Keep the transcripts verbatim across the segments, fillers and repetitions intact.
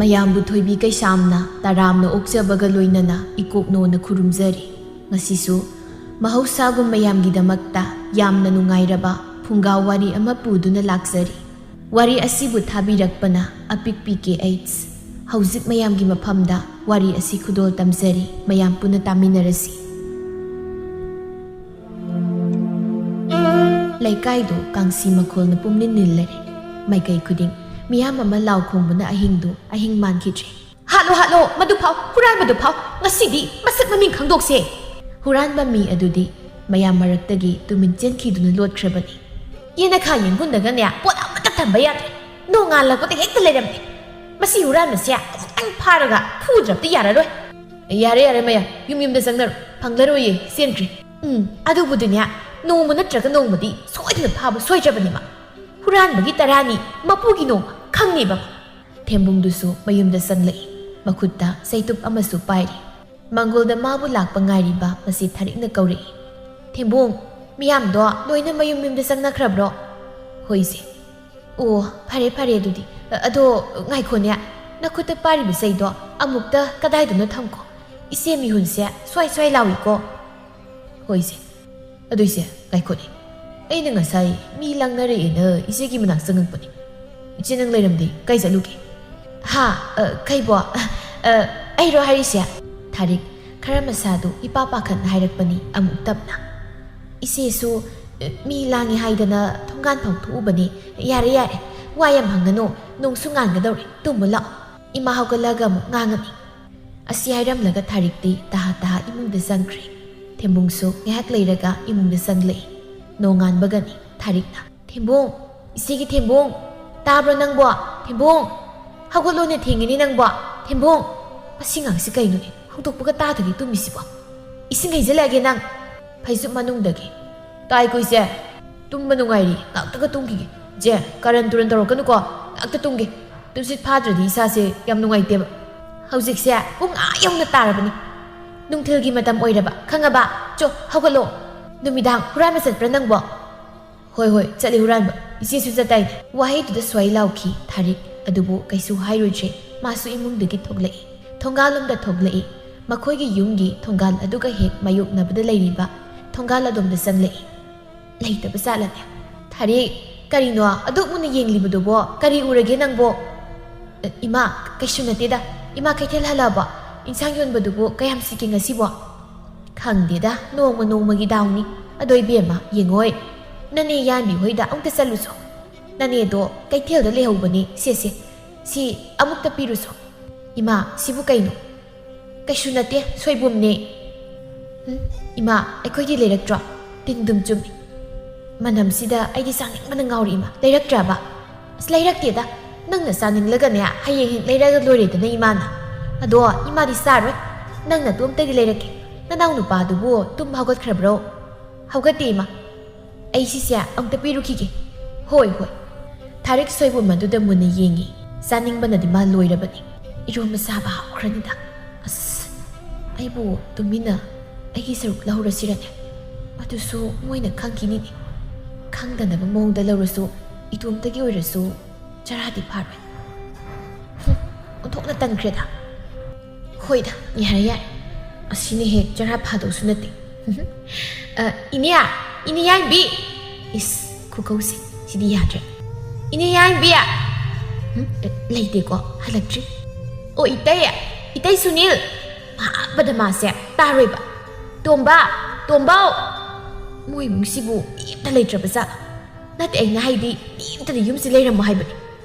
ꯃꯌꯥꯝꯕꯨ ꯊꯣꯏꯕꯤ ꯀꯩꯁꯥꯝꯅ ꯇꯔꯥꯝꯅ ꯑꯣꯛꯆꯕꯒ ꯂꯣꯏꯅꯅ ꯏꯀꯣꯛꯅꯣꯅ ꯈꯨꯔꯨꯝꯖꯔꯤ꯫ ꯉꯁꯤꯁꯨ ꯃꯍꯧꯁꯥꯒꯨꯝ ꯃꯌꯥꯝꯒꯤꯗꯃꯛꯇ ꯌꯥꯝꯅ ꯅꯨꯡꯉꯥꯏꯔꯕ ꯐꯨꯡꯒꯥ ꯋꯥꯔꯤ ꯑꯃ ꯄꯨꯗꯨꯅ ꯂꯥꯛꯆꯔꯤ꯫ ꯋꯥꯔꯤ ꯑꯁꯤꯕꯨ ꯊꯥꯕꯤꯔꯛꯄꯅ ꯑꯄꯤꯛꯄꯤ ꯀꯦ ꯑꯩꯆ꯫ ꯍꯧꯖꯤꯛ ꯃꯌꯥꯝꯒꯤ ꯃꯐꯝꯗ ꯋꯥꯔꯤ ꯑꯁꯤ ꯈꯨꯗꯣꯜ ꯇꯝꯖꯔꯤ, ꯃꯌꯥꯝ ꯄꯨꯟꯅ ꯇꯥꯃꯤꯟꯅꯔꯁꯤ꯫ ꯂꯩꯀꯥꯏꯗꯨ ꯀꯥꯡꯁꯤ ꯃꯈꯣꯜꯅ ꯄꯨꯝꯅꯤꯜ ꯅꯤꯜꯂꯔꯦ꯫ ꯃꯥꯏꯀꯩ ꯈꯨꯗꯤꯡ ꯃꯤꯌꯥꯝ ꯑꯃ ꯂꯥꯎ ꯈꯣꯡꯕꯅ ꯑꯍꯤꯡꯗꯨ ꯑꯍꯤꯡ ꯃꯥꯟꯈꯤꯗ꯭ꯔꯦ꯫ "ꯍꯥꯠꯂꯣ, ꯍꯥꯠꯂꯣ, ꯃꯗꯨ ꯐꯥꯎ, ꯍꯨꯔꯥꯟꯕꯗꯨ ꯐꯥꯎ, ꯉꯁꯤꯗꯤ ꯃꯁꯛ ꯃꯃꯤꯡ ꯈꯪꯗꯣꯛꯁꯦ!" ꯍꯨꯔꯥꯟꯕ ꯃꯤ ꯑꯗꯨꯗꯤ ꯃꯌꯥꯝ ꯃꯔꯛꯇꯒꯤ ꯇꯨꯃꯤꯟ ꯆꯦꯟꯈꯤꯗꯨꯅ ꯂꯣꯠꯈ꯭ꯔꯕꯅꯤ꯫ "ꯌꯦꯅꯈꯥ ꯌꯦꯡꯒꯨꯟꯗꯒꯅꯦ ꯄꯣꯠ ꯑꯃꯠꯇ ꯊꯝꯕ ꯌꯥꯗ꯭ꯔꯦ꯫ ꯅꯣꯡꯉꯥꯜꯂꯛꯄꯗ ꯍꯦꯛꯇ ꯂꯩꯔꯝꯃꯦ꯫ ꯃꯁꯤ ꯍꯨꯔꯥꯟꯕꯁꯦ ꯑꯃꯨꯛꯇꯪ ꯐꯥꯔꯒ ꯐꯨꯗ꯭ꯔꯕꯗꯤ ꯌꯥꯔꯔꯣꯏ꯫" "ꯌꯥꯔꯦ, ꯌꯥꯔꯦ, ꯃꯌꯥꯝ, ꯌꯨꯝ ꯌꯨꯝꯗ ꯆꯪꯅꯔꯣ꯫ ꯐꯪꯂꯔꯣꯏꯌꯦ, ꯆꯦꯟꯈ꯭ꯔꯦ꯫" "ꯎꯝ, ꯑꯗꯨꯕꯨꯗꯤꯅꯦ, ꯅꯣꯡꯃ ꯅꯠꯇ꯭ꯔꯒ ꯅꯣꯡꯃꯗꯤ ꯁꯣꯏꯗꯅ ꯐꯥꯕ ꯁꯣꯏꯗ꯭ꯔꯕꯅꯦ ꯃꯥ꯫ ꯍꯨꯔꯥꯟꯕꯒꯤ ꯇꯔꯥꯅꯤ, ꯃꯄꯨꯒꯤ ꯅꯣꯡꯃ ꯈꯪꯅꯦꯕ ꯃꯥ꯫" ꯊꯦꯝꯕꯨꯡꯗꯨꯁꯨ ꯃꯌꯨꯝꯗ ꯆꯪꯂꯛꯏ꯫ ꯃꯈꯨꯠꯇ ꯆꯩꯇꯨꯞ ꯑꯃꯁꯨ ꯄꯥꯏꯔꯤ꯫ ꯃꯪꯒꯣꯜꯗ ꯃꯥꯕꯨ ꯂꯥꯛꯄ ꯉꯥꯏꯔꯤꯕ ꯃꯁꯤ ꯊꯥꯔꯤꯛꯅ ꯀꯧꯔꯛꯏ꯫ "ꯊꯦꯝꯕꯨꯡ, ꯃꯤꯌꯥꯝꯗꯣ ꯂꯣꯏꯅ ꯃꯌꯨꯝ ꯃꯌꯨꯝꯗ ꯆꯪꯅꯈ꯭ꯔꯕ꯭ꯔꯣ?" "ꯍꯣꯏ, ꯏꯆꯦ꯫" "ꯑꯣ, ꯐꯔꯦ, ꯐꯔꯦ ꯑꯗꯨꯗꯤ꯫ ꯑ-, ꯑꯗꯣ ꯉꯥꯏꯈꯣꯅꯦ, ꯅꯈꯨꯠꯇ ꯄꯥꯏꯔꯤꯕ ꯆꯩꯗꯣ ꯑꯃꯨꯛꯇ ꯀꯗꯥꯏꯗꯅꯣ ꯊꯝꯈꯣ꯫ ꯏꯆꯦ ꯃꯤꯍꯨꯟꯁꯦ ꯁ꯭ꯋꯥꯏ ꯁ꯭ꯋꯥꯏ ꯂꯥꯎꯏꯀꯣ꯫" "ꯍꯣꯏ, ꯏꯆꯦ꯫ ꯑꯗꯨ ꯏꯆꯦ, ꯉꯥꯏꯈꯣꯅꯦ꯫ ꯑꯩꯅ ꯉꯁꯥꯏ ꯃꯤ ꯂꯥꯡꯅꯔꯛꯑꯦꯅ ꯏꯆꯦꯒꯤ ꯃꯅꯥꯛ ꯆꯪꯉꯛꯄꯅꯦ꯫ ꯏꯆꯦ ꯅꯪ ꯂꯩꯔꯝꯗꯦ, ꯀꯥꯏ ꯆꯠꯂꯨꯒꯦ?" "ꯍꯥ? ꯑ, ꯀꯩꯕꯣ? ꯑ, ꯑꯩꯔꯣ ꯍꯥꯏꯔꯤꯁꯦ?" ꯊꯥꯔꯤꯛ ꯈꯔ ꯃꯁꯥꯗꯨ ꯏꯄꯥ ꯄꯥꯈꯠꯅ ꯍꯥꯏꯔꯛꯄꯅꯤ ꯑꯃꯨꯛ ꯇꯞꯅ꯫ "ꯏꯆꯦꯁꯨ, ꯑ, ꯃꯤ ꯂꯥꯡꯉꯤ ꯍꯥꯏꯗꯅ ꯊꯣꯡꯒꯥꯟ ꯐꯥꯎ ꯊꯣꯛꯎꯕꯅꯤ꯫ ꯌꯥꯔꯦ, ꯌꯥꯔꯦ, ꯋꯥ ꯌꯥꯝ ꯍꯪꯒꯅꯨ, ꯅꯣꯡꯁꯨ ꯉꯥꯟꯒꯗꯧꯔꯦ, ꯇꯨꯝꯃꯨ ꯂꯥꯛꯑꯣ, ꯏꯃꯥ ꯍꯧꯒꯠꯂꯒ ꯑꯃꯨꯛ ꯉꯥꯡꯉꯅꯤ꯫" ꯑꯁꯤ ꯍꯥꯏꯔꯝꯂꯒ ꯊꯥꯔꯤꯛꯇꯤ ꯇꯍꯥ ꯇꯍꯥ ꯏꯃꯨꯡꯗ ꯆꯪꯈ꯭ꯔꯦ꯫ ꯊꯦꯝꯕꯨꯡꯁꯨ ꯉꯥꯏꯍꯥꯛ ꯂꯩꯔꯒ ꯏꯃꯨꯡꯗ ꯆꯪꯂꯛꯏ꯫ ꯅꯣꯡꯉꯥꯟꯕꯒꯅꯤ꯫ ꯊꯥꯔꯤꯛꯅ, "ꯊꯦꯝꯕꯨꯡ, ꯏꯆꯦꯒꯤ ꯊꯦꯝꯕꯨꯡ, ꯇꯥꯕ꯭ꯔꯣ ꯅꯪꯕꯣ? ꯊꯦꯝꯕꯨꯡ, ꯍꯧꯒꯠꯂꯣꯅꯦ, ꯊꯦꯡꯉꯤꯅꯦ ꯅꯪꯕꯣ꯫ ꯊꯦꯝꯕꯨꯡ, ꯃꯁꯤ ꯉꯥꯡꯁꯤ ꯀꯩꯅꯣꯅꯦ? ꯍꯧꯗꯣꯛꯄꯒ ꯇꯥꯗꯒꯩ ꯇꯨꯝꯃꯤꯁꯤꯕꯣ? ꯏꯁꯤꯡ ꯍꯩꯖꯤꯜꯂꯛꯑꯒꯦ ꯅꯪ꯫" ꯐꯩꯖꯨꯞ ꯃꯅꯨꯡꯗꯒꯤ, "ꯇꯥꯏꯀꯣ ꯏꯆꯦ, ꯇꯨꯝꯕ ꯅꯨꯡꯉꯥꯏꯔꯤ, ꯉꯥꯛꯇꯒ ꯇꯨꯝꯈꯤꯒꯦ꯫ ꯏꯆꯦ, ꯀꯔꯟ ꯇꯨꯔꯟ ꯇꯧꯔꯛꯀꯅꯨꯀꯣ, ꯉꯥꯛꯇ ꯇꯨꯝꯒꯦ꯫ ꯇꯨꯝꯁꯤꯠ ꯐꯥꯗ꯭ꯔꯗꯤ ꯏꯁꯥꯁꯦ ꯌꯥꯝ ꯅꯨꯡꯉꯥꯏꯇꯦꯕ꯫ ꯍꯧꯖꯤꯛꯁꯦ ꯄꯨꯡ ꯑꯥ ꯌꯧꯅ ꯇꯥꯔꯕꯅꯤ꯫ ꯅꯨꯡꯊꯤꯜꯒꯤ ꯃꯇꯝ ꯑꯣꯏꯔꯕ, ꯈꯪꯉꯕ? ꯆꯣ, ꯍꯧꯒꯠꯂꯣ꯫ ꯅꯨꯃꯤꯗꯥꯡ ꯍꯨꯔꯥꯟꯕ ꯆꯠꯄ꯭ꯔꯥ ꯅꯪꯕꯣ?" "ꯍꯣꯏ, ꯍꯣꯏ, ꯆꯠꯂꯤ ꯍꯨꯔꯥꯟꯕ꯫ ꯏꯆꯦꯁꯨ ꯆꯠꯇꯥꯏꯅꯦ?" ꯋꯥꯍꯩꯗꯨꯗ ꯁ꯭ꯋꯥꯏ ꯂꯥꯎꯈꯤ ꯊꯥꯔꯤꯛ, ꯑꯗꯨꯕꯨ ꯀꯩꯁꯨ ꯍꯥꯏꯔꯨꯗ꯭ꯔꯦ꯫ ꯃꯥꯁꯨ ꯏꯃꯨꯡꯗꯒꯤ ꯊꯣꯛꯂꯛꯏ꯫ ꯊꯣꯡꯒꯥꯜꯂꯣꯝꯗ ꯊꯣꯛꯂꯛꯏ꯫ ꯃꯈꯣꯏꯒꯤ ꯌꯨꯝꯒꯤ ꯊꯣꯡꯒꯥꯜ ꯑꯗꯨꯒ ꯍꯦꯛ ꯃꯥꯌꯣꯛꯅꯕꯗ ꯂꯩꯔꯤꯕ ꯊꯣꯡꯒꯥꯜ ꯑꯗꯣꯝꯗ ꯆꯪꯂꯛꯏ꯫ ꯂꯩꯇꯕ ꯖꯥꯠꯂꯅꯦ? ꯊꯥꯔꯤꯛ, ꯀꯔꯤꯅꯣ ꯑꯗꯨꯛ ꯃꯨꯟꯅ ꯌꯦꯡꯂꯤꯕꯗꯨꯕꯣ? ꯀꯔꯤ ꯎꯔꯒꯦ ꯅꯪꯕꯣ? "ꯑ, ꯏꯃꯥ, ꯀꯩꯁꯨ ꯅꯠꯇꯦꯗ꯫ ꯏꯃꯥ, ꯀꯩꯊꯦꯜ ꯍꯜꯂꯛꯑꯕꯣ? ꯏꯟꯁꯥꯡ ꯌꯣꯟꯕꯗꯨꯕꯨ ꯀꯌꯥꯝ ꯁꯤꯠꯀꯦ ꯉꯁꯤꯕꯣ?" "ꯈꯪꯗꯦꯗ, ꯅꯣꯡꯃ ꯅꯣꯡꯃꯒꯤ ꯗꯥꯎꯅꯤ꯫ ꯑꯗꯣ ꯏꯕꯦꯝꯃ, ꯌꯦꯡꯉꯣꯏ, ꯅꯅꯦ ꯌꯥꯟꯕꯤ ꯍꯣꯏꯗ ꯑꯃꯨꯛꯇ ꯆꯠꯂꯨꯆꯣ꯫ ꯅꯅꯦꯗꯣ ꯀꯩꯊꯦꯜꯗ ꯂꯩꯍꯧꯕꯅꯤ꯫ ꯁꯦ, ꯁꯦ, ꯁꯤ ꯑꯃꯨꯛꯇ ꯄꯤꯔꯨꯆꯣ꯫" "ꯏꯃꯥ, ꯁꯤꯕꯨ ꯀꯩꯅꯣ?" "ꯀꯩꯁꯨ ꯅꯠꯇꯦ, ꯁꯣꯏꯕꯨꯝꯅꯦ꯫" "ꯎꯝ, ꯏꯃꯥ, ꯑꯩꯈꯣꯏꯗꯤ ꯂꯩꯔꯛꯇ꯭ꯔꯣ? ꯇꯤꯟꯗꯨꯝ ꯆꯨꯝꯃꯤ꯫ ꯃꯅꯝꯁꯤꯗ ꯑꯩꯗꯤ ꯆꯥꯅꯤꯡꯕꯅ ꯉꯥꯎꯔꯦ, ꯏꯃꯥ꯫ ꯂꯩꯔꯛꯇ꯭ꯔꯕ?" "ꯑꯁ, ꯂꯩꯔꯛꯇꯦꯗ꯫ ꯅꯪꯅ ꯆꯥꯅꯤꯡꯂꯒꯅꯦ, ꯍꯌꯦꯡ ꯍꯦꯛ ꯂꯩꯔꯒ ꯂꯣꯏꯔꯦꯗꯅ, ꯏꯃꯥꯅ꯫ ꯑꯗꯣ ꯏꯃꯥꯗꯤ ꯆꯥꯔꯣꯏ꯫ ꯅꯪ ꯅꯇꯣꯝꯇꯒꯤ ꯂꯩꯔꯛꯀꯦ꯫ ꯅꯅꯥꯎ ꯅꯨꯄꯥꯗꯨꯕꯨ ꯇꯨꯝꯕ ꯍꯧꯒꯠꯈ꯭ꯔꯕ꯭ꯔꯣ?" "ꯍꯧꯒꯠꯇꯦ, ꯏꯃꯥ꯫ ꯑꯩ ꯁꯤꯁꯦ ꯑꯃꯨꯛꯇ ꯄꯤꯔꯨꯈꯤꯒꯦ꯫" "ꯍꯣꯏ, ꯍꯣꯏ꯫" ꯊꯥꯔꯤꯛ ꯁꯣꯏꯕꯨꯝ ꯑꯗꯨꯗ ꯃꯨꯟꯅ ꯌꯦꯡꯉꯤ꯫ ꯆꯥꯅꯤꯡꯕꯅꯗꯤ ꯃꯥ ꯂꯣꯏꯔꯕꯅꯤ꯫ "ꯏꯔꯣꯝꯕ ꯆꯥꯕ ꯍꯥꯎꯈ꯭ꯔꯅꯤꯗ꯫ ꯑꯁ, ꯑꯩꯕꯨ ꯇꯨꯃꯤꯟꯅ ꯑꯩꯒꯤ ꯁꯔꯨꯛ ꯂꯧꯍꯧꯔꯁꯤꯔꯅꯦ? ꯑꯗꯨꯁꯨ ꯃꯣꯏꯅ ꯈꯪꯈꯤꯅꯤꯅꯦ꯫ ꯈꯪꯗꯅꯕ ꯃꯑꯣꯡꯗ ꯂꯧꯔꯁꯨ, ꯏꯇꯣꯝꯇꯒꯤ ꯑꯣꯏꯔꯁꯨ ꯆꯔꯥꯗꯤ ꯐꯥꯔꯣꯏ꯫ ꯍꯨꯝ, ꯑꯣꯟꯊꯣꯛꯅ ꯇꯟꯈ꯭ꯔꯦꯗ꯫ ꯍꯣꯏꯗ, ꯌꯥꯔꯦ, ꯌꯥꯔꯦ꯫ ꯑꯁꯤꯅ ꯍꯦꯛ ꯆꯔꯥ ꯐꯥꯗꯧꯁꯨ ꯅꯠꯇꯦ꯫ ꯑ, ꯏꯅꯦ, ꯏꯅꯦ ꯌꯥꯏꯝꯕꯤ꯫ ꯏꯁ, ꯈꯨꯀꯧꯁꯦ, ꯁꯤꯗꯤ ꯌꯥꯗ꯭ꯔꯦ꯫ ꯏꯅꯦ ꯌꯥꯏꯝꯕꯤ꯫ ꯎꯝ, ꯑꯦ, ꯂꯩꯇꯦꯀꯣ, ꯍꯜꯂꯛꯇ꯭ꯔꯤ꯫ ꯑꯣ, ꯏꯇꯩ, ꯏꯇꯩ ꯁꯨꯅꯤꯜ꯫ ꯐꯥꯕꯗ ꯃꯥꯁꯦ ꯇꯥꯔꯣꯏꯕ꯫ ꯇꯣꯝꯕ, ꯇꯣꯝꯕꯧ꯫ ꯃꯣꯏ ꯏꯃꯨꯡꯁꯤꯕꯨ ꯃꯤ ꯑꯝꯇ ꯂꯩꯇ꯭ꯔꯕ ꯖꯥꯠꯂꯣ? ꯅꯠꯇꯦ, ꯑꯩꯅ ꯍꯥꯏꯗꯤ ꯃꯤ ꯑꯝꯇꯗꯤ ꯌꯨꯝꯁꯤ ꯂꯩꯔꯝꯃꯣ ꯍꯥꯏꯕꯅꯤ꯫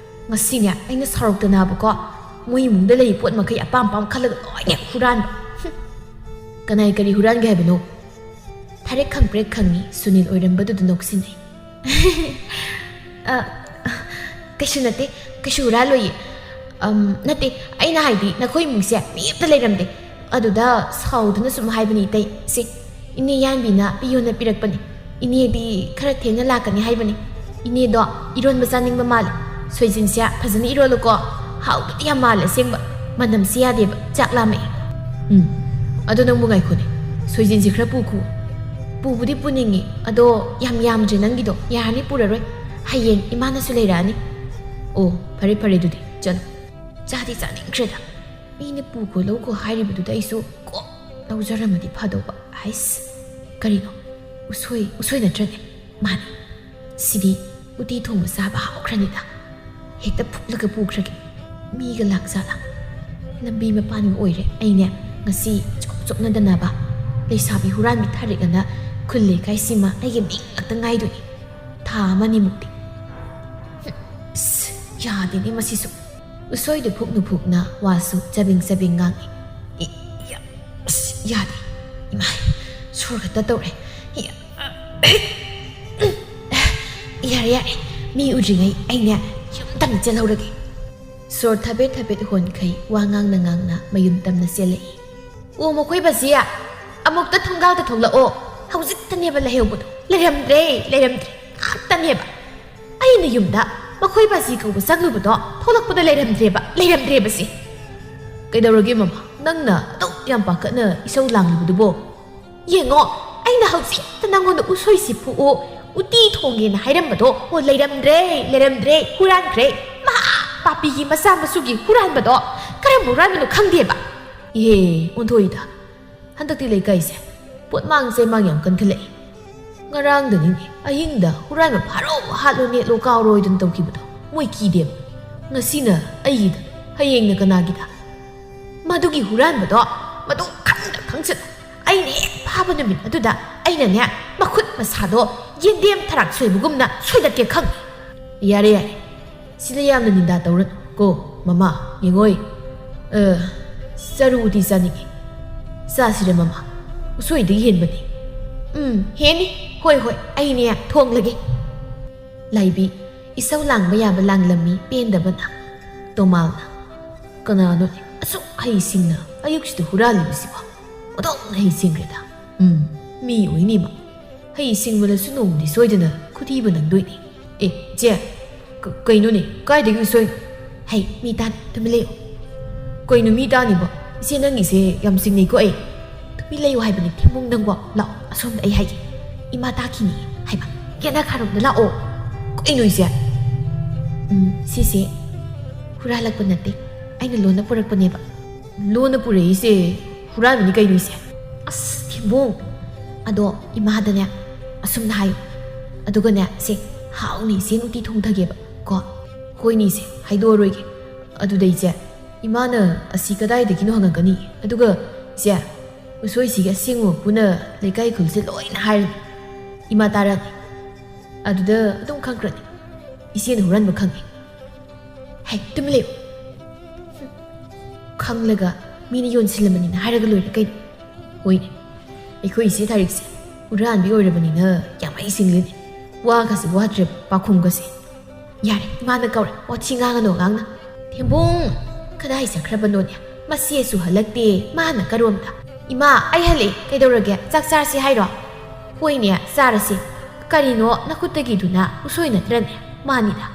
ꯉꯁꯤꯅꯦ, ꯑꯩꯅ ꯁꯥꯎꯔꯛꯇꯅꯕꯀꯣ, ꯃꯣꯏ ꯏꯃꯨꯡꯗ ꯂꯩꯔꯤ ꯄꯣꯠ ꯃꯈꯩ ꯑꯄꯥꯝ ꯑꯄꯥꯝ ꯈꯜꯂꯒ ꯂꯣꯏꯅ ꯍꯨꯔꯥꯟꯕ꯫ ꯍꯨꯝ꯫ ꯀꯅꯥꯏ ꯀꯔꯤ ꯍꯨꯔꯥꯟꯒꯦ ꯍꯥꯏꯕꯅꯣ? ꯊꯥꯔꯦꯛ ꯈꯪꯄ꯭ꯔꯦꯛ ꯈꯪꯉꯤ, ꯁꯨꯅꯤꯜ ꯑꯣꯏꯔꯝꯕꯗꯨꯗ ꯅꯣꯛꯁꯤꯟꯅꯩ꯫ ꯑ, ꯀꯩꯁꯨ ꯅꯠꯇꯦ, ꯀꯩꯁꯨ ꯍꯨꯔꯥꯜꯂꯣꯏꯌꯦ꯫ ꯑꯝ, ꯅꯠꯇꯦ, ꯑꯩꯅ ꯍꯥꯏꯗꯤ ꯅꯈꯣꯏ ꯏꯃꯨꯡꯁꯦ ꯃꯤ ꯑꯝꯇ ꯂꯩꯔꯝꯗꯦ꯫ ꯑꯗꯨꯗ ꯁꯥꯎꯗꯨꯅ ꯁꯨꯝ ꯍꯥꯏꯕꯅꯤ, ꯏꯇꯩ꯫ ꯁꯦ, ꯏꯅꯦ ꯌꯥꯏꯝꯕꯤꯅ ꯄꯤꯌꯣꯅ ꯄꯤꯔꯛꯄꯅꯤ꯫ ꯏꯅꯦꯗꯤ ꯈꯔ ꯊꯦꯡꯅ ꯂꯥꯛꯀꯅꯤ ꯍꯥꯏꯕꯅꯤ꯫ ꯏꯅꯦꯗꯣ ꯏꯔꯣꯟꯕ ꯆꯥꯅꯤꯡꯕ ꯃꯥꯜꯂꯦ꯫ ꯁꯣꯏꯖꯤꯟꯁꯦ ꯐꯖꯅ ꯏꯔꯣꯜꯂꯨꯀꯣ꯫ ꯍꯥꯎꯕꯗꯤ ꯌꯥꯝ ꯃꯥꯜꯂꯦ ꯑꯁꯦꯡꯕ꯫ ꯃꯅꯝꯁꯤ ꯌꯥꯗꯦꯕ꯫ ꯆꯥꯛ ꯂꯥꯝꯃꯛꯑꯦ꯫ ꯎꯝ, ꯑꯗꯣ ꯅꯪꯕꯨ ꯉꯥꯏꯈꯣꯅꯦ꯫ ꯁꯣꯏꯖꯤꯟꯁꯦ ꯈꯔ ꯄꯨꯈꯣ꯫ ꯄꯨꯕꯨꯗꯤ ꯄꯨꯅꯤꯡꯉꯤ, ꯑꯗꯣ ꯌꯥꯝ ꯌꯥꯝꯗ꯭ꯔꯦ ꯅꯪꯒꯤꯗꯣ꯫ ꯌꯥꯔꯅꯤ, ꯄꯨꯔꯔꯣꯏ꯫ ꯍꯌꯦꯡ ꯏꯃꯥꯅꯁꯨ ꯂꯩꯔꯛꯑꯅꯤ꯫ ꯑꯣ, ꯐꯔꯦ ꯐꯔꯦ, ꯑꯗꯨꯗꯤ ꯆꯠꯂꯣ꯫ ꯆꯥꯗꯤ ꯆꯥꯅꯤꯡꯈ꯭ꯔꯦꯗ꯫ ꯃꯤꯅ ꯄꯨꯈꯣ ꯂꯧꯈꯣ ꯍꯥꯏꯔꯤꯕꯗꯨꯗ ꯑꯩꯁꯨ ꯀꯣꯛ ꯂꯧꯖꯔꯝꯃꯗꯤ ꯐꯗꯧꯕ꯫ ꯍꯥꯏꯁ, ꯀꯔꯤꯅꯣ? ꯎꯁꯣꯏ, ꯎꯁꯣꯏ ꯅꯠꯇ꯭ꯔꯅꯦ? ꯃꯥꯅꯤ꯫ ꯁꯤꯗꯤ ꯎꯇꯤ ꯊꯣꯡꯕ ꯆꯥꯕ ꯍꯥꯎꯈ꯭ꯔꯅꯤꯗ꯫ ꯍꯦꯛꯇ ꯐꯨꯛꯂꯒ ꯄꯨꯈ꯭ꯔꯒꯦ꯫ ꯃꯤꯒ ꯂꯥꯛꯆꯥꯠꯂꯥ? ꯂꯝꯕꯤ ꯃꯄꯥꯟꯒ ꯑꯣꯏꯔꯦ꯫ ꯑꯩꯅꯦ ꯉꯁꯤ ꯆꯣꯞ ꯆꯣꯞꯅꯗꯅꯕ ꯂꯩꯁꯥꯕꯤ ꯍꯨꯔꯥꯟꯕꯤ ꯊꯥꯔꯛꯑꯅ ꯈꯨꯜ ꯂꯩꯀꯥꯏꯁꯤꯃ ꯑꯩꯒꯤ ꯃꯤꯡ ꯉꯥꯛꯇ ꯉꯥꯏꯗꯣꯏꯅꯤ꯫ ꯊꯥ ꯑꯃꯅꯤꯃꯨꯛꯇꯤ꯫ ꯍꯝ, ꯑꯁ, ꯌꯥꯗꯦꯅꯦ ꯃꯁꯤꯁꯨ꯫ ꯎꯁꯣꯏꯗꯨ ꯐꯨꯛꯅ ꯐꯨꯛꯅ ꯋꯥꯁꯨ ꯆꯕꯤꯡ ꯆꯕꯤꯡ ꯉꯥꯡꯉꯤ꯫ ꯏ-, ꯏꯌꯥ, ꯑꯁ, ꯌꯥꯗꯦ꯫ ꯏꯃꯥꯏ, ꯁꯣꯔ ꯈꯛꯇ ꯇꯧꯔꯦ꯫ ꯏꯌꯥ, ꯌꯥꯔꯦ, ꯌꯥꯔꯦ꯫ ꯃꯤ ꯎꯗ꯭ꯔꯤꯉꯩ ꯑꯩꯅꯦ ꯌꯨꯝ ꯇꯝꯅ ꯆꯦꯜꯍꯧꯔꯒꯦ꯫ ꯁꯣꯔ ꯊꯕꯦꯠ ꯊꯕꯦꯠ ꯍꯣꯟꯈꯩ ꯋꯥ ꯉꯥꯡꯅ ꯉꯥꯡꯅ ꯃꯌꯨꯝ ꯇꯝꯅ ꯆꯦꯜꯂꯛꯏ꯫ ꯑꯣ, ꯃꯈꯣꯏꯕꯁꯤ ꯑꯃꯨꯛꯇ ꯊꯣꯡꯒꯥꯜꯗ ꯊꯣꯛꯂꯛꯑꯣ꯫ ꯍꯧꯖꯤꯛꯇꯅꯦꯕ ꯂꯩꯍꯧꯕꯗꯣ꯫ ꯂꯩꯔꯝꯗ꯭ꯔꯦ, ꯂꯩꯔꯝꯗ꯭ꯔꯦ꯫ ꯉꯥꯛꯇꯅꯦꯕ꯫ ꯑꯩꯅ ꯌꯨꯝꯗ ꯃꯈꯣꯏꯕꯁꯤ ꯀꯧꯕ ꯆꯪꯂꯨꯕꯗꯣ ꯊꯣꯛꯂꯛꯄꯗ ꯂꯩꯔꯝꯗ꯭ꯔꯦꯕ, ꯂꯩꯔꯝꯗ꯭ꯔꯦꯕꯁꯤ꯫ ꯀꯩꯗꯧꯔꯒꯦ ꯃꯃꯥ? ꯅꯪꯅ ꯑꯗꯨꯛ ꯌꯥꯝ ꯄꯥꯈꯠꯅ ꯏꯁꯧ ꯂꯥꯡꯂꯤꯕꯗꯨꯕꯣ? ꯌꯦꯡꯉꯣ, ꯑꯩꯅ ꯍꯧꯖꯤꯛꯇ ꯅꯪꯉꯣꯟꯗ ꯎꯁꯣꯏꯁꯤ ꯐꯨꯛꯑꯣ, ꯎꯇꯤ ꯊꯣꯡꯒꯦꯅ ꯍꯥꯏꯔꯝꯕꯗꯣ, ꯑꯣ, ꯂꯩꯔꯝꯗ꯭ꯔꯦ, ꯂꯩꯔꯝꯗ꯭ꯔꯦ, ꯍꯨꯔꯥꯟꯈ꯭ꯔꯦ꯫ ꯃꯍꯥ ꯄꯥꯄꯤꯒꯤ ꯃꯆꯥ ꯃꯁꯨꯒꯤ ꯍꯨꯔꯥꯟꯕꯗꯣ ꯀꯔꯝꯕ ꯍꯨꯔꯥꯟꯕꯅꯣ ꯈꯪꯗꯦꯕ꯫ ꯏꯍꯦ, ꯑꯣꯟꯊꯣꯛꯏꯗ꯫ ꯍꯟꯗꯛꯇꯤ ꯂꯩꯀꯥꯏꯁꯦ ꯄꯣꯠꯃꯥꯡ ꯆꯩꯃꯥꯡ ꯌꯥꯝ ꯀꯟꯈꯠꯂꯛꯏ꯫ ꯉꯔꯥꯡꯗꯅꯤꯅꯦ ꯑꯍꯤꯡꯗ ꯍꯨꯔꯥꯟꯕ ꯐꯥꯔꯣ ꯍꯥꯠꯂꯣ ꯅꯦꯠꯂꯣ ꯀꯥꯎꯔꯣꯏꯗꯅ ꯇꯧꯈꯤꯕꯗꯣ ꯃꯣꯏ ꯀꯤꯗꯦꯕ꯫ ꯉꯁꯤꯅ ꯑꯩꯒꯤꯗ, ꯍꯌꯦꯡꯅ ꯀꯅꯥꯒꯤꯗ? ꯃꯗꯨꯒꯤ ꯍꯨꯔꯥꯟꯕꯗꯣ ꯃꯗꯨ ꯈꯪꯗ ꯈꯪꯁꯤꯠ ꯑꯩꯅ ꯍꯦꯛ ꯐꯥꯕ ꯅꯨꯃꯤꯠ ꯑꯗꯨꯗ ꯑꯩꯅꯅꯦ ꯃꯈꯨꯠ ꯃꯁꯥꯗꯣ ꯌꯦꯟꯗꯦꯝ ꯊꯔꯥꯛ ꯁꯣꯏꯕꯒꯨꯝꯅ ꯁꯣꯏꯗꯠꯀꯦ ꯈꯪꯉꯤ꯫ ꯌꯥꯔꯦ, ꯌꯥꯔꯦ꯫ ꯁꯤꯗ ꯌꯥꯝꯅ ꯅꯤꯟꯗꯥ ꯇꯧꯔꯅꯨ ꯀꯣ, ꯃꯃꯥ꯫ ꯌꯦꯡꯉꯣꯏ꯫ ꯑ, ꯆꯔꯨ ꯎꯇꯤ ꯆꯥꯅꯤꯡꯉꯤ꯫ ꯆꯥꯁꯤꯔ, ꯃꯃꯥ? ꯎꯁꯣꯏꯗꯒꯤ ꯍꯦꯟꯕꯅꯤ꯫ ꯎꯝ, ꯍꯦꯟꯅꯤ꯫ ꯍꯣꯏ, ꯍꯣꯏ, ꯑꯩꯅꯦ ꯊꯣꯡꯂꯒꯦ꯫ ꯂꯥꯏꯕꯤ, ꯏꯁꯧ ꯂꯥꯡꯕ ꯌꯥꯕ ꯂꯥꯡꯂꯝꯃꯤ ꯄꯦꯟꯗꯕꯅ꯫ ꯇꯣꯃꯥꯜꯅ, "ꯀꯅꯥꯅꯣꯅꯦ ꯑꯁꯨꯛ ꯍꯩꯁꯤꯡꯅ ꯑꯌꯨꯛꯁꯤꯗ ꯍꯨꯔꯥꯜꯂꯤꯕꯁꯤꯕꯣ? ꯑꯣꯟꯊꯣꯛꯅ ꯍꯩꯁꯤꯡꯈ꯭ꯔꯦꯗ꯫ ꯎꯝ, ꯃꯤ ꯑꯣꯏꯅꯤꯃ꯫ ꯍꯩ ꯁꯤꯡꯕꯅꯁꯨ ꯅꯣꯡꯃꯗꯤ ꯁꯣꯏꯗꯅ ꯈꯨꯊꯤꯕ ꯅꯪꯗꯣꯏꯅꯤ꯫ ꯑꯦ, ꯏꯆꯦ, ꯀ-, ꯀꯩꯅꯣꯅꯦ? ꯀꯥꯏꯗꯒꯤ ꯎꯁꯣꯏ? ꯍꯩ, ꯃꯤ ꯇꯥꯅꯤ, ꯇꯨꯃꯤꯟ ꯂꯩꯌꯨ꯫ ꯀꯩꯅꯣ ꯃꯤ ꯇꯥꯅꯤꯕꯣ? ꯏꯆꯦ, ꯅꯪꯒꯤꯁꯦ ꯌꯥꯝ ꯆꯤꯡꯅꯩꯀꯣ ꯑꯩ꯫ ꯇꯨꯃꯤꯟ ꯂꯩꯌꯨ ꯍꯥꯏꯕꯅꯤ, ꯊꯦꯝꯃꯨꯡ ꯅꯪꯕꯣ꯫ ꯂꯥꯛꯑꯣ, ꯑꯁꯣꯝꯗ ꯑꯩ ꯍꯥꯏꯒꯦ꯫ ꯏꯃꯥ ꯇꯥꯈꯤꯅꯤ ꯍꯥꯏꯕ꯫ ꯌꯦꯅꯈꯥꯔꯣꯝꯗ ꯂꯥꯛꯑꯣ꯫ ꯀꯩꯅꯣ ꯏꯆꯦ? ꯎꯝ, ꯁꯤꯁꯦ ꯍꯨꯔꯥꯜꯂꯛꯄ ꯅꯠꯇꯦ꯫ ꯑꯩꯅ ꯂꯣꯟꯅ ꯄꯨꯔꯛꯄꯅꯦꯕ꯫ ꯂꯣꯟꯅ ꯄꯨꯔꯛꯏꯁꯦ ꯍꯨꯔꯥꯟꯕꯅꯤ ꯀꯩꯅꯣ ꯏꯆꯦ? ꯑꯁ, ꯊꯦꯝꯕꯨꯡ, ꯑꯗꯣ ꯏꯃꯥꯗꯅꯦ ꯑꯁꯨꯝꯅ ꯍꯥꯏꯌꯨ꯫ ꯑꯗꯨꯒꯅꯦ, ꯁꯦ, ꯍꯥꯎꯅ ꯏꯆꯦꯅ ꯎꯇꯤ ꯊꯣꯡꯊꯒꯦꯕ ꯀꯣ꯫ ꯍꯣꯏꯅꯦ ꯏꯆꯦ, ꯍꯥꯏꯗꯣꯛꯑꯔꯣꯏꯒꯦ꯫ ꯑꯗꯨꯗ ꯏꯆꯦ, ꯏꯃꯥꯅ ꯑꯁꯤ ꯀꯗꯥꯏꯗꯒꯤꯅꯣ ꯍꯪꯉꯛꯀꯅꯤ꯫ ꯑꯗꯨꯒ ꯏꯆꯦ, ꯎꯁꯣꯏꯁꯤꯒꯤ ꯑꯁꯦꯡꯕ ꯃꯄꯨꯅ ꯂꯩꯀꯥꯏ ꯈꯨꯜꯁꯦ ꯂꯣꯏꯅ ꯍꯥꯏꯔꯅꯤ꯫ ꯏꯃꯥ ꯇꯥꯔꯅꯤ꯫ ꯑꯗꯨꯗ ꯑꯗꯨꯝ ꯈꯪꯈ꯭ꯔꯅꯤ ꯏꯆꯦꯅ ꯍꯨꯔꯥꯟꯕ ꯈꯪꯉꯦ꯫ ꯍꯦ, ꯇꯨꯃꯤꯟ ꯂꯩꯌꯨ꯫ ꯈꯪꯂꯒ ꯃꯤꯅ ꯌꯣꯟꯁꯤꯜꯂꯝꯕꯅꯤꯅ ꯍꯥꯏꯔꯒ ꯂꯣꯏꯔꯦ ꯀꯩꯅꯣ꯫ ꯍꯣꯏꯅꯦ, ꯑꯩꯈꯣꯏ ꯏꯆꯦ ꯊꯥꯔꯤꯛꯁꯦ ꯍꯨꯔꯥꯟꯕꯤ ꯑꯣꯏꯔꯕꯅꯤꯅ ꯌꯥꯝ ꯍꯩ ꯁꯤꯡꯂꯤꯅꯦ꯫ ꯋꯥꯒꯁꯦ ꯋꯥꯗ꯭ꯔꯦ, ꯄꯥꯎꯈꯨꯝꯒꯁꯦ꯫ ꯌꯥꯔꯦ, ꯏꯃꯥꯅ ꯀꯧꯔꯦ, ꯋꯥꯊꯤ ꯉꯥꯡꯉꯅꯨ ꯑꯉꯥꯡꯅ꯫ ꯊꯦꯝꯕꯨꯡ, ꯀꯗꯥꯏ ꯆꯠꯈ꯭ꯔꯕꯅꯣꯅꯦ? ꯃꯆꯦꯁꯨ ꯍꯜꯂꯛꯇꯦ, ꯃꯥꯅ ꯀꯔꯣꯝꯗ? ꯏꯃꯥ, ꯑꯩ ꯍꯜꯂꯛꯑꯦ, ꯀꯩꯗꯧꯔꯒꯦ? ꯆꯥꯛ ꯆꯥꯔꯁꯤ ꯍꯥꯏꯔꯣ? ꯍꯣꯏꯅꯦ, ꯆꯥꯔꯁꯤ꯫ ꯀꯔꯤꯅꯣ ꯅꯈꯨꯠꯇꯒꯤꯗꯨꯅ? ꯎꯁꯣꯏ ꯅꯠꯇ꯭ꯔꯅꯦ? ꯃꯥꯅꯤꯗ꯫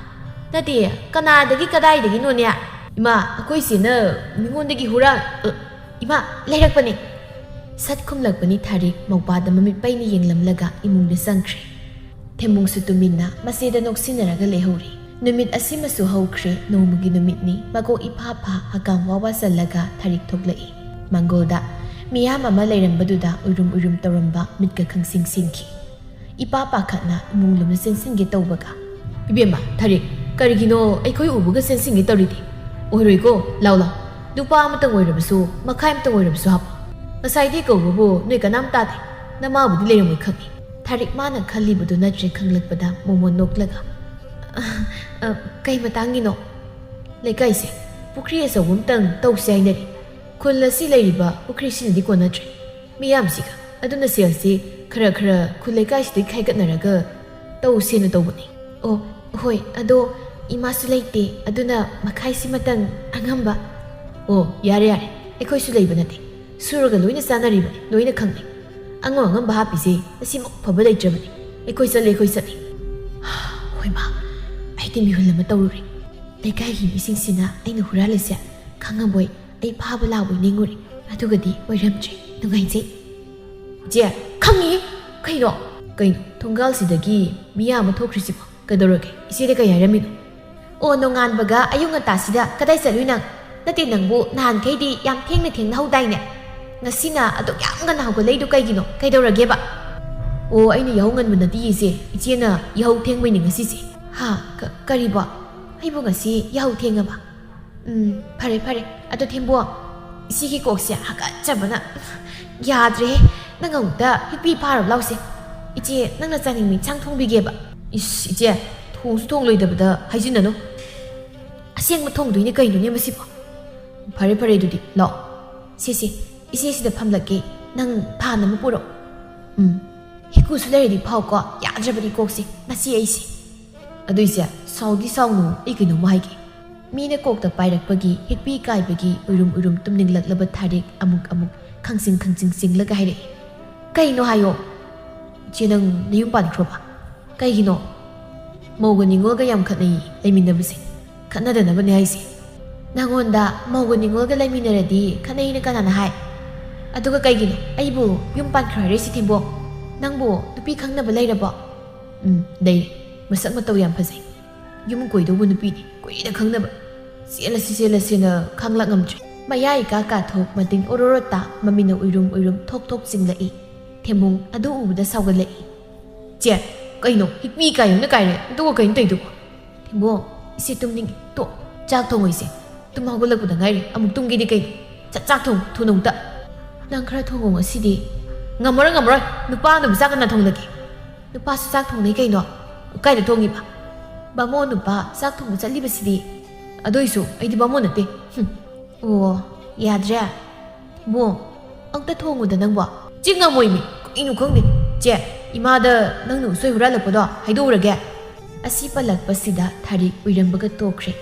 ꯅꯠꯇꯦ, ꯀꯅꯥꯗꯒꯤ ꯀꯗꯥꯏꯗꯒꯤꯅꯣꯅꯦ? ꯏꯃꯥ, ꯑꯩꯈꯣꯏ ꯏꯆꯦꯅ ꯃꯤꯉꯣꯟꯗꯒꯤ ꯍꯨꯔꯥꯟ-, ꯑ, ꯏꯃꯥ, ꯂꯩꯔꯛꯄꯅꯦ꯫ ꯁꯠ ꯈꯨꯝꯂꯛꯄꯅꯤ ꯊꯥꯔꯤꯛ ꯃꯧꯄꯥꯗ ꯃꯃꯤꯠ ꯄꯩꯅ ꯌꯦꯡꯂꯝꯂꯒ ꯏꯃꯨꯡꯗ ꯆꯪꯈ꯭ꯔꯦ꯫ ꯊꯦꯝꯕꯨꯡꯁꯨ ꯇꯨꯃꯤꯟꯅ ꯃꯆꯦꯗ ꯅꯣꯛꯁꯤꯟꯅꯔꯒ ꯂꯩꯍꯧꯔꯤ꯫ ꯅꯨꯃꯤꯠ ꯑꯁꯤꯃꯁꯨ ꯍꯧꯈ꯭ꯔꯦ꯫ ꯅꯣꯡꯃꯒꯤ ꯅꯨꯃꯤꯠꯅꯤ꯫ ꯃꯀꯣꯛ ꯏꯐꯥ ꯐꯥ, ꯍꯀꯥꯝ ꯋꯥ ꯋꯥ ꯆꯜꯂꯒ ꯊꯥꯔꯤꯛ ꯊꯣꯛꯂꯛꯏ꯫ ꯃꯥꯡꯒꯣꯜꯗ ꯃꯤꯌꯥꯝ ꯑꯃ ꯂꯩꯔꯝꯕꯗꯨꯗ ꯎꯏꯔꯨꯝ ꯎꯏꯔꯨꯝ ꯇꯧꯔꯝꯕ ꯃꯤꯠꯀ ꯈꯪꯁꯤꯡ ꯁꯤꯡꯈꯤ꯫ ꯏꯄꯥ ꯄꯥꯈꯠꯅ ꯏꯃꯨꯡ ꯂꯨꯝꯅ ꯆꯦꯟꯁꯤꯟꯒꯦ ꯇꯧꯕꯒ, "ꯏꯕꯦꯝꯃ, ꯊꯥꯔꯤꯛ, ꯀꯔꯤꯒꯤꯅꯣ ꯑꯩꯈꯣꯏ ꯎꯕꯒ ꯆꯦꯟꯁꯤꯟꯒꯦ ꯇꯧꯔꯤꯗꯤ? ꯑꯣꯏꯔꯣꯏꯀꯣ, ꯂꯥꯎ ꯂꯥꯎ꯫ ꯂꯨꯄꯥ ꯑꯃꯇꯪ ꯑꯣꯏꯔꯕꯁꯨ, ꯃꯈꯥꯏ ꯑꯃꯇꯪ ꯑꯣꯏꯔꯕꯁꯨ ꯍꯥꯞꯄꯣ꯫ ꯉꯁꯥꯏꯗꯤ ꯀꯧꯕꯕꯨ ꯅꯣꯏ ꯀꯅꯥꯝ ꯇꯥꯗꯦ꯫ ꯅꯃꯥꯕꯨꯗꯤ ꯂꯩꯔꯝꯃꯣꯏ ꯈꯪꯉꯤ꯫" ꯊꯥꯔꯤꯛ ꯃꯥꯅ ꯈꯜꯂꯤꯕꯗꯨ ꯅꯠꯇ꯭ꯔꯦ ꯈꯪꯂꯛꯄꯗ ꯃꯣꯃꯣꯟ ꯅꯣꯛꯂꯒ, "ꯑ, ꯑ, ꯀꯩ ꯃꯇꯥꯡꯒꯤꯅꯣ?" "ꯂꯩꯀꯥꯏꯁꯦ ꯄꯨꯈ꯭ꯔꯤ ꯑꯆꯧꯕ ꯑꯃꯇꯪ ꯇꯧꯁꯦ ꯍꯥꯏꯅꯔꯤ꯫ ꯈꯨꯜ ꯑꯁꯤ ꯂꯩꯔꯤꯕ ꯄꯨꯈ꯭ꯔꯤꯁꯤꯅꯗꯤ ꯀꯣꯟꯅꯗ꯭ꯔꯦ꯫ ꯃꯤꯌꯥꯝꯁꯤꯒ꯫ ꯑꯗꯨꯅ ꯁꯦꯜꯁꯤ ꯈꯔ ꯈꯔ ꯈꯨꯜ ꯂꯩꯀꯥꯏꯁꯤꯗꯒꯤ ꯈꯥꯏꯒꯠꯅꯔꯒ ꯇꯧꯁꯦꯅ ꯇꯧꯕꯅꯤ꯫" "ꯑꯣ, ꯍꯣꯏ, ꯑꯗꯣ ꯏꯃꯥꯁꯨ ꯂꯩꯇꯦ, ꯑꯗꯨꯅ ꯃꯈꯥꯏꯁꯤꯃꯇꯪ ꯑꯉꯝꯕ꯫" "ꯑꯣ, ꯌꯥꯔꯦ, ꯌꯥꯔꯦ, ꯑꯩꯈꯣꯏꯁꯨ ꯂꯩꯕ ꯅꯠꯇꯦ, ꯁꯨꯔꯒ ꯂꯣꯏꯅ ꯆꯥꯅꯔꯤꯕꯅꯤ, ꯂꯣꯏꯅ ꯈꯪꯅꯩ꯫ ꯑꯉꯝ ꯑꯉꯝꯕ ꯍꯥꯞꯄꯤꯁꯦ ꯑꯁꯤꯃꯨꯛ ꯐꯕ ꯂꯩꯇ꯭ꯔꯕꯅꯤ꯫ ꯑꯩꯈꯣꯏ ꯆꯠꯂꯦ, ꯑꯩꯈꯣꯏ ꯆꯠꯂꯦ꯫" "ꯍꯣꯏ ꯃꯥ, ꯑꯩꯗꯤ ꯃꯤꯍꯨꯜ ꯑꯃ ꯇꯧꯔꯨꯔꯦ꯫ ꯂꯩꯀꯥꯏꯒꯤ ꯃꯤꯁꯤꯡꯁꯤꯅ ꯑꯩꯅ ꯍꯨꯔꯥꯜꯂꯤꯁꯦ ꯈꯪꯉꯕꯣꯏ ꯑꯩ ꯐꯥꯕ ꯂꯥꯛꯑꯣꯏ ꯅꯤꯡꯉꯨꯔꯦ, ꯑꯗꯨꯒꯗꯤ ꯑꯣꯏꯔꯝꯗ꯭ꯔꯦ꯫ ꯅꯨꯡꯉꯥꯏꯖꯩ꯫" "ꯏꯆꯦ, ꯈꯪꯉꯤ꯫ ꯀꯩꯅꯣ?" "ꯀꯩꯅꯣ? ꯊꯣꯡꯒꯥꯜꯁꯤꯗꯒꯤ ꯃꯤꯌꯥꯝ ꯑꯃ ꯊꯣꯛꯈ꯭ꯔꯤꯁꯤꯕꯣ? ꯀꯩꯗꯧꯔꯒꯦ? ꯏꯆꯦꯗ ꯀꯩ ꯍꯥꯏꯔꯝꯃꯤꯅꯣ?" "ꯑꯣ, ꯅꯣꯡꯉꯥꯟꯕꯒ ꯑꯌꯨꯛ ꯉꯟꯇꯥꯁꯤꯗ ꯀꯗꯥꯏ ꯆꯠꯂꯨꯏ ꯅꯪ?" ꯅꯠꯇꯦ, ꯅꯪꯕꯨ ꯅꯍꯥꯟꯈꯩꯗꯤ ꯌꯥꯝ ꯊꯦꯡꯅ ꯊꯦꯡꯅ ꯍꯧꯗꯥꯏꯅꯦ? ꯉꯁꯤꯅ ꯑꯗꯨꯛ ꯌꯥꯝ ꯉꯟꯅ ꯍꯧꯒꯠꯂꯛꯏꯗꯣ ꯀꯩꯒꯤꯅꯣ? ꯀꯩꯗꯧꯔꯒꯦꯕ? ꯑꯣ, ꯑꯩꯅ ꯌꯥꯍꯧ ꯉꯟꯕ ꯅꯠꯇꯦ ꯏꯆꯦ, ꯏꯆꯦꯅ ꯌꯥꯍꯧ ꯊꯦꯡꯕꯩꯅꯦ ꯉꯁꯤꯁꯦ꯫ ꯍꯥ? ꯀ-, ꯀꯔꯤꯕꯣ? ꯑꯩꯕꯨ ꯉꯁꯤ ꯌꯥꯍꯧ ꯊꯦꯡꯉꯕ? ꯎꯝ, ꯐꯔꯦ ꯐꯔꯦ꯫ ꯑꯗꯣ ꯊꯦꯝꯕꯣ, ꯏꯆꯦꯒꯤ ꯀꯣꯛꯁꯦ ꯍꯥꯀꯠꯆꯕꯅ ꯌꯥꯗ꯭ꯔꯦꯍꯦ꯫ ꯅꯪ ꯑꯃꯨꯛꯇ ꯍꯤꯠꯄꯤ ꯐꯥꯔꯨ ꯂꯥꯎꯁꯦ꯫ ꯏꯆꯦ, ꯅꯪꯅ ꯆꯥꯅꯤꯡꯕ ꯏꯟꯁꯥꯡ ꯊꯣꯡꯕꯤꯒꯦꯕ꯫ ꯏꯁ, ꯏꯆꯦ, ꯊꯣꯡꯁꯨ ꯊꯣꯡꯂꯣꯏꯗꯕꯗ ꯍꯥꯏꯖꯤꯟꯅꯅꯨ꯫ ꯑꯁꯦꯡꯕ ꯊꯣꯡꯗꯣꯏꯅꯦ ꯀꯩꯅꯣꯅꯦ ꯃꯁꯤꯕꯣ? ꯐꯔꯦ ꯐꯔꯦ, ꯑꯗꯨꯗꯤ ꯂꯥꯛꯑꯣ꯫ ꯁꯦ ꯁꯦ, ꯏꯆꯦ ꯁꯤꯗ ꯐꯝꯂꯛꯀꯦ꯫ ꯅꯪ ꯐꯥꯟ ꯑꯃ ꯄꯨꯔꯛꯑꯣ꯫ ꯎꯝ, ꯍꯤꯀꯨꯁꯨ ꯂꯩꯔꯗꯤ ꯐꯥꯎꯀꯣ, ꯌꯥꯗ꯭ꯔꯕꯅꯤ ꯀꯣꯛꯁꯦ ꯃꯁꯤ ꯑꯩꯁꯦ꯫ ꯑꯗꯨꯏꯁꯦ, ꯁꯥꯎꯗꯤ ꯁꯥꯎꯅꯨ, ꯑꯩ ꯀꯩꯅꯣꯝꯃ ꯍꯥꯏꯒꯦ꯫ ꯃꯤꯅ ꯀꯣꯛꯇ ꯄꯥꯏꯔꯛꯄꯒꯤ ꯍꯤꯠꯄꯤ ꯀꯥꯏꯕꯒꯤ ꯎꯏꯔꯨꯝ ꯎꯏꯔꯨꯝ ꯇꯨꯝꯅꯤꯡꯂꯛꯂꯕ ꯊꯥꯔꯤꯛ ꯑꯃꯨꯛ ꯑꯃꯨꯛ ꯈꯪꯁꯤꯡ ꯈꯪꯁꯤꯡ ꯆꯤꯡꯂꯒ ꯍꯥꯏꯔꯛꯏ꯫ ꯀꯩꯅꯣ ꯍꯥꯏꯌꯣ꯫ ꯏꯆꯦ, ꯅꯪ ꯅꯌꯨꯝ ꯄꯥꯟꯈ꯭ꯔꯣꯕ? ꯀꯩꯒꯤꯅꯣ? ꯃꯧꯒ ꯅꯤꯉꯣꯜꯒ ꯌꯥꯝ ꯈꯠꯅꯩ ꯂꯩꯃꯤꯟꯅꯕꯁꯦ꯫ ꯈꯠꯅꯗꯅꯕꯅꯦ ꯍꯥꯏꯁꯦ꯫ ꯅꯪꯉꯣꯟꯗ ꯃꯧꯒ ꯅꯤꯉꯣꯜꯒ ꯂꯩꯃꯤꯟꯅꯔꯗꯤ ꯈꯠꯅꯩꯅ ꯀꯅꯥꯅ ꯍꯥꯏ? ꯑꯗꯨꯒ ꯀꯩꯒꯤꯅꯣ ꯑꯩꯕꯨ ꯌꯨꯝ ꯄꯥꯟꯈ꯭ꯔꯣ ꯍꯥꯏꯔꯛꯏꯁꯤ ꯊꯦꯝꯕꯣ? ꯅꯪꯕꯨ ꯅꯨꯄꯤ ꯈꯪꯅꯕ ꯂꯩꯔꯕꯣ? ꯎꯝ, ꯂꯩꯔꯦ꯫ ꯃꯁꯛ ꯃꯇꯧ ꯌꯥꯝ ꯐꯖꯩ꯫ ꯌꯨꯝ ꯀꯣꯏꯗꯧꯕ ꯅꯨꯄꯤꯅꯤ꯫ ꯀꯨꯏꯅ ꯈꯪꯅꯕ꯫ ꯆꯦꯜꯂꯁꯤ ꯆꯦꯜꯂꯁꯤꯅ ꯈꯥꯡꯂꯥꯛ ꯉꯝꯗ꯭ꯔꯦ꯫ ꯃꯌꯥ ꯏꯀꯥ ꯀꯥꯊꯣꯛ ꯃꯇꯤꯟ ꯑꯣꯔꯣꯔꯣ ꯇꯥ ꯃꯃꯤꯠꯅ ꯎꯏꯔꯨꯝ ꯎꯏꯔꯨꯝ ꯊꯣꯛ ꯊꯣꯛ ꯆꯤꯡꯂꯛꯏ꯫ ꯊꯦꯝꯕꯣꯡ ꯑꯗꯨ ꯎꯕꯗ ꯁꯥꯎꯒꯠꯂꯛꯏ꯫ ꯆꯦ, ꯀꯩꯅꯣ? ꯍꯤꯛꯄꯤ ꯀꯥꯏꯌꯨꯅ ꯀꯥꯏꯔꯦ꯫ ꯑꯗꯨꯒ ꯀꯩꯅꯣ ꯇꯧꯏꯗꯨꯕꯣ? ꯊꯦꯝꯕꯣꯡ, ꯏꯆꯦ ꯇꯨꯝꯅꯤꯡꯉꯤ꯫ ꯇꯣ, ꯆꯥꯛ ꯊꯣꯡꯉꯣ ꯏꯆꯦ꯫ ꯇꯨꯝ ꯍꯧꯒꯠꯂꯛꯄꯗ ꯉꯥꯏꯔꯤ꯫ ꯑꯃꯨꯛ ꯇꯨꯝꯒꯦꯗꯤ ꯀꯩꯅꯣ? ꯆꯥꯛ, ꯆꯥꯛ ꯊꯣꯡ, ꯊꯨꯅ ꯑꯃꯨꯛꯇ꯫ ꯅꯪ ꯈꯔ ꯊꯣꯡꯉꯣ ꯉꯁꯤꯗꯤ꯫ ꯉꯝꯃꯔꯣꯏ, ꯉꯝꯃꯔꯣꯏ꯫ ꯅꯨꯄꯥꯅꯕꯨ ꯆꯥꯛ ꯀꯅꯥ ꯊꯣꯡꯅꯒꯦ? ꯅꯨꯄꯥꯁꯨ ꯆꯥꯛ ꯊꯣꯡꯅꯩ ꯀꯩꯅꯣ꯫ ꯀꯥꯏꯗ ꯊꯣꯡꯉꯤꯕ? ꯕꯥꯃꯣꯟ ꯅꯨꯄꯥ ꯆꯥꯛ ꯊꯣꯡꯕ ꯆꯠꯂꯤꯕꯁꯤꯗꯤ꯫ ꯑꯗꯨꯏꯁꯨ ꯑꯩꯗꯤ ꯕꯥꯃꯣꯟ ꯅꯠꯇꯦ꯫ ꯍꯨꯝ꯫ ꯑꯣ, ꯌꯥꯗ꯭ꯔꯦ꯫ ꯏꯕꯨꯡ, ꯑꯝꯇ ꯊꯣꯡꯉꯨꯗ ꯅꯪꯕꯣ꯫ ꯆꯤꯡ ꯉꯝꯃꯣꯏꯃꯤ, ꯀꯩꯅꯣ ꯈꯪꯗꯦ꯫ ꯆꯦ, ꯏꯃꯥꯗ ꯅꯪꯅ ꯎꯁꯣꯏ ꯍꯨꯔꯥꯜꯂꯛꯄꯗꯣ ꯍꯥꯏꯗꯣꯛꯎꯔꯒꯦ꯫ ꯑꯁꯤ ꯄꯜꯂꯛꯄꯁꯤꯗ ꯊꯥꯔꯤꯛ ꯎꯏꯔꯝꯕꯒ ꯇꯣꯛꯈ꯭ꯔꯦ꯫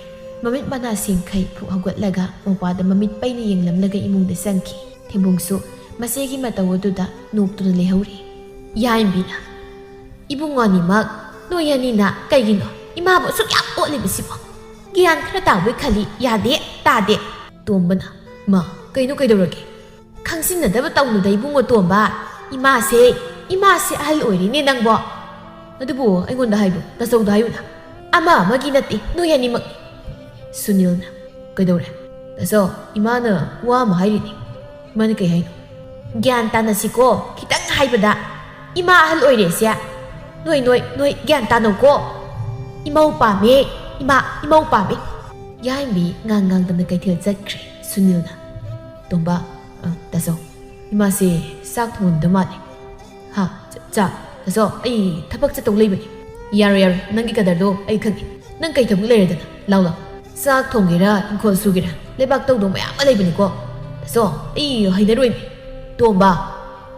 ꯃꯃꯤꯠ ꯃꯅꯥ ꯁꯦꯡꯈꯩ ꯐꯨꯛ ꯍꯧꯒꯠꯂꯒ ꯃꯧꯄ꯭ꯋꯥꯗ ꯃꯃꯤꯠ ꯄꯩꯅ ꯌꯦꯡꯂꯝꯂꯒ ꯏꯃꯨꯡꯗ ꯆꯪꯈꯤ꯫ ꯊꯦꯝꯕꯨꯡꯁꯨ ꯃꯆꯦꯒꯤ ꯃꯇꯧ ꯑꯗꯨꯗ ꯅꯣꯛꯇꯨꯅ ꯂꯩꯍꯧꯔꯤ꯫ ꯌꯥꯏꯝꯕꯤꯅ, "ꯏꯕꯨꯡ ꯑꯅꯤꯃꯛ, ꯅꯣꯏ ꯑꯅꯤꯅ ꯀꯩꯒꯤꯅꯣ ꯏꯃꯥꯕꯨ ꯑꯁꯨꯛ ꯌꯥꯝ ꯑꯣꯠꯂꯤꯕꯁꯤꯕꯣ? ꯒ꯭ꯌꯥꯟ ꯈꯔ ꯇꯥꯕꯣꯏ ꯈꯜꯂꯤ, ꯌꯥꯗꯦ, ꯇꯥꯗꯦ꯫" ꯇꯣꯝꯕꯅ, "ꯃꯥ, ꯀꯩꯅꯣ ꯀꯩꯗꯧꯔꯒꯦ?" "ꯈꯪꯁꯤꯟꯅꯗꯕ ꯇꯧꯅꯨꯗ ꯏꯕꯨꯡꯉꯣ ꯇꯣꯝꯕ꯫ ꯏꯃꯥꯁꯦ, ꯏꯃꯥꯁꯦ ꯑꯍꯜ ꯑꯣꯏꯔꯦꯅꯦ ꯅꯪꯕꯣ꯫ ꯑꯗꯨꯕꯨ ꯑꯩꯉꯣꯟꯗ ꯍꯥꯏꯕ꯭ꯔꯣ? ꯇꯥꯆꯧꯗ ꯍꯥꯏꯌꯨꯅ꯫ ꯑꯃ ꯑꯃꯒꯤ ꯅꯠꯇꯦ, ꯅꯣꯏ ꯑꯅꯤꯃꯛꯅꯤ꯫" ꯁꯨꯅꯤꯜꯅ, "ꯀꯩꯗꯧꯔꯦ? ꯇꯥꯆꯧ, ꯏꯃꯥꯅ ꯋꯥ ꯑꯃ ꯍꯥꯏꯔꯤꯅꯦ꯫ ꯏꯃꯥꯅ ꯀꯩ ꯍꯥꯏꯅꯣ? ꯒ꯭ꯌꯥꯟ ꯇꯥꯅꯁꯤꯀꯣ, ꯈꯤꯇꯪ ꯍꯥꯏꯕꯗ꯫ ꯏꯃꯥ ꯑꯍꯜ ꯑꯣꯏꯔꯦꯁꯦ꯫ ꯅꯣꯏ, ꯅꯣꯏ, ꯅꯣꯏ ꯒ꯭ꯌꯥꯟ ꯇꯥꯅꯧꯀꯣ꯫ ꯏꯃꯧ ꯄꯥꯝꯃꯦ, ꯏꯃꯥ, ꯏꯃꯧ ꯄꯥꯝꯃꯦ꯫ ꯌꯥꯏꯃꯕꯤ ꯉꯥꯡ ꯉꯥꯡꯗꯅ ꯀꯩꯊꯦꯜ ꯆꯠꯈ꯭ꯔꯦ ꯁꯨꯅꯤꯜꯅ꯫ ꯇꯣꯝꯕ, ꯑ, ꯇꯥꯆꯧ, ꯏꯃꯥꯁꯦ ꯆꯥꯛ ꯊꯣꯡꯉꯝꯗ ꯃꯥꯜꯂꯦ꯫ ꯍꯥ? ꯆ-, ꯆꯥꯛ? ꯇꯥꯆꯧ, ꯑꯩ ꯊꯕꯛ ꯆꯠꯇꯧ ꯂꯩꯕꯅꯦ꯫ ꯌꯥꯔꯣꯏ, ꯌꯥꯔꯣꯏ, ꯅꯪꯒꯤ ꯀꯗꯔꯗꯣ ꯑꯩ ꯈꯪꯉꯤ꯫ ꯅꯪ ꯀꯩ ꯊꯕꯛ ꯂꯩꯔꯗꯅ? ꯂꯥꯎ, ꯂꯥꯎ꯫ ꯆꯥꯛ ꯊꯣꯡꯒꯦꯔꯥ, ꯏꯪꯈꯣꯜ ꯁꯨꯒꯦꯔꯥ, ꯂꯩꯕꯥꯛ ꯇꯧꯗꯧ ꯃꯌꯥꯝ ꯑꯃ ꯂꯩꯕꯅꯤꯀꯣ꯫ ꯇꯥꯆꯧ, ꯑꯩ ꯍꯩꯅꯔꯣꯏꯃꯤ꯫ ꯇꯣꯝꯕ꯫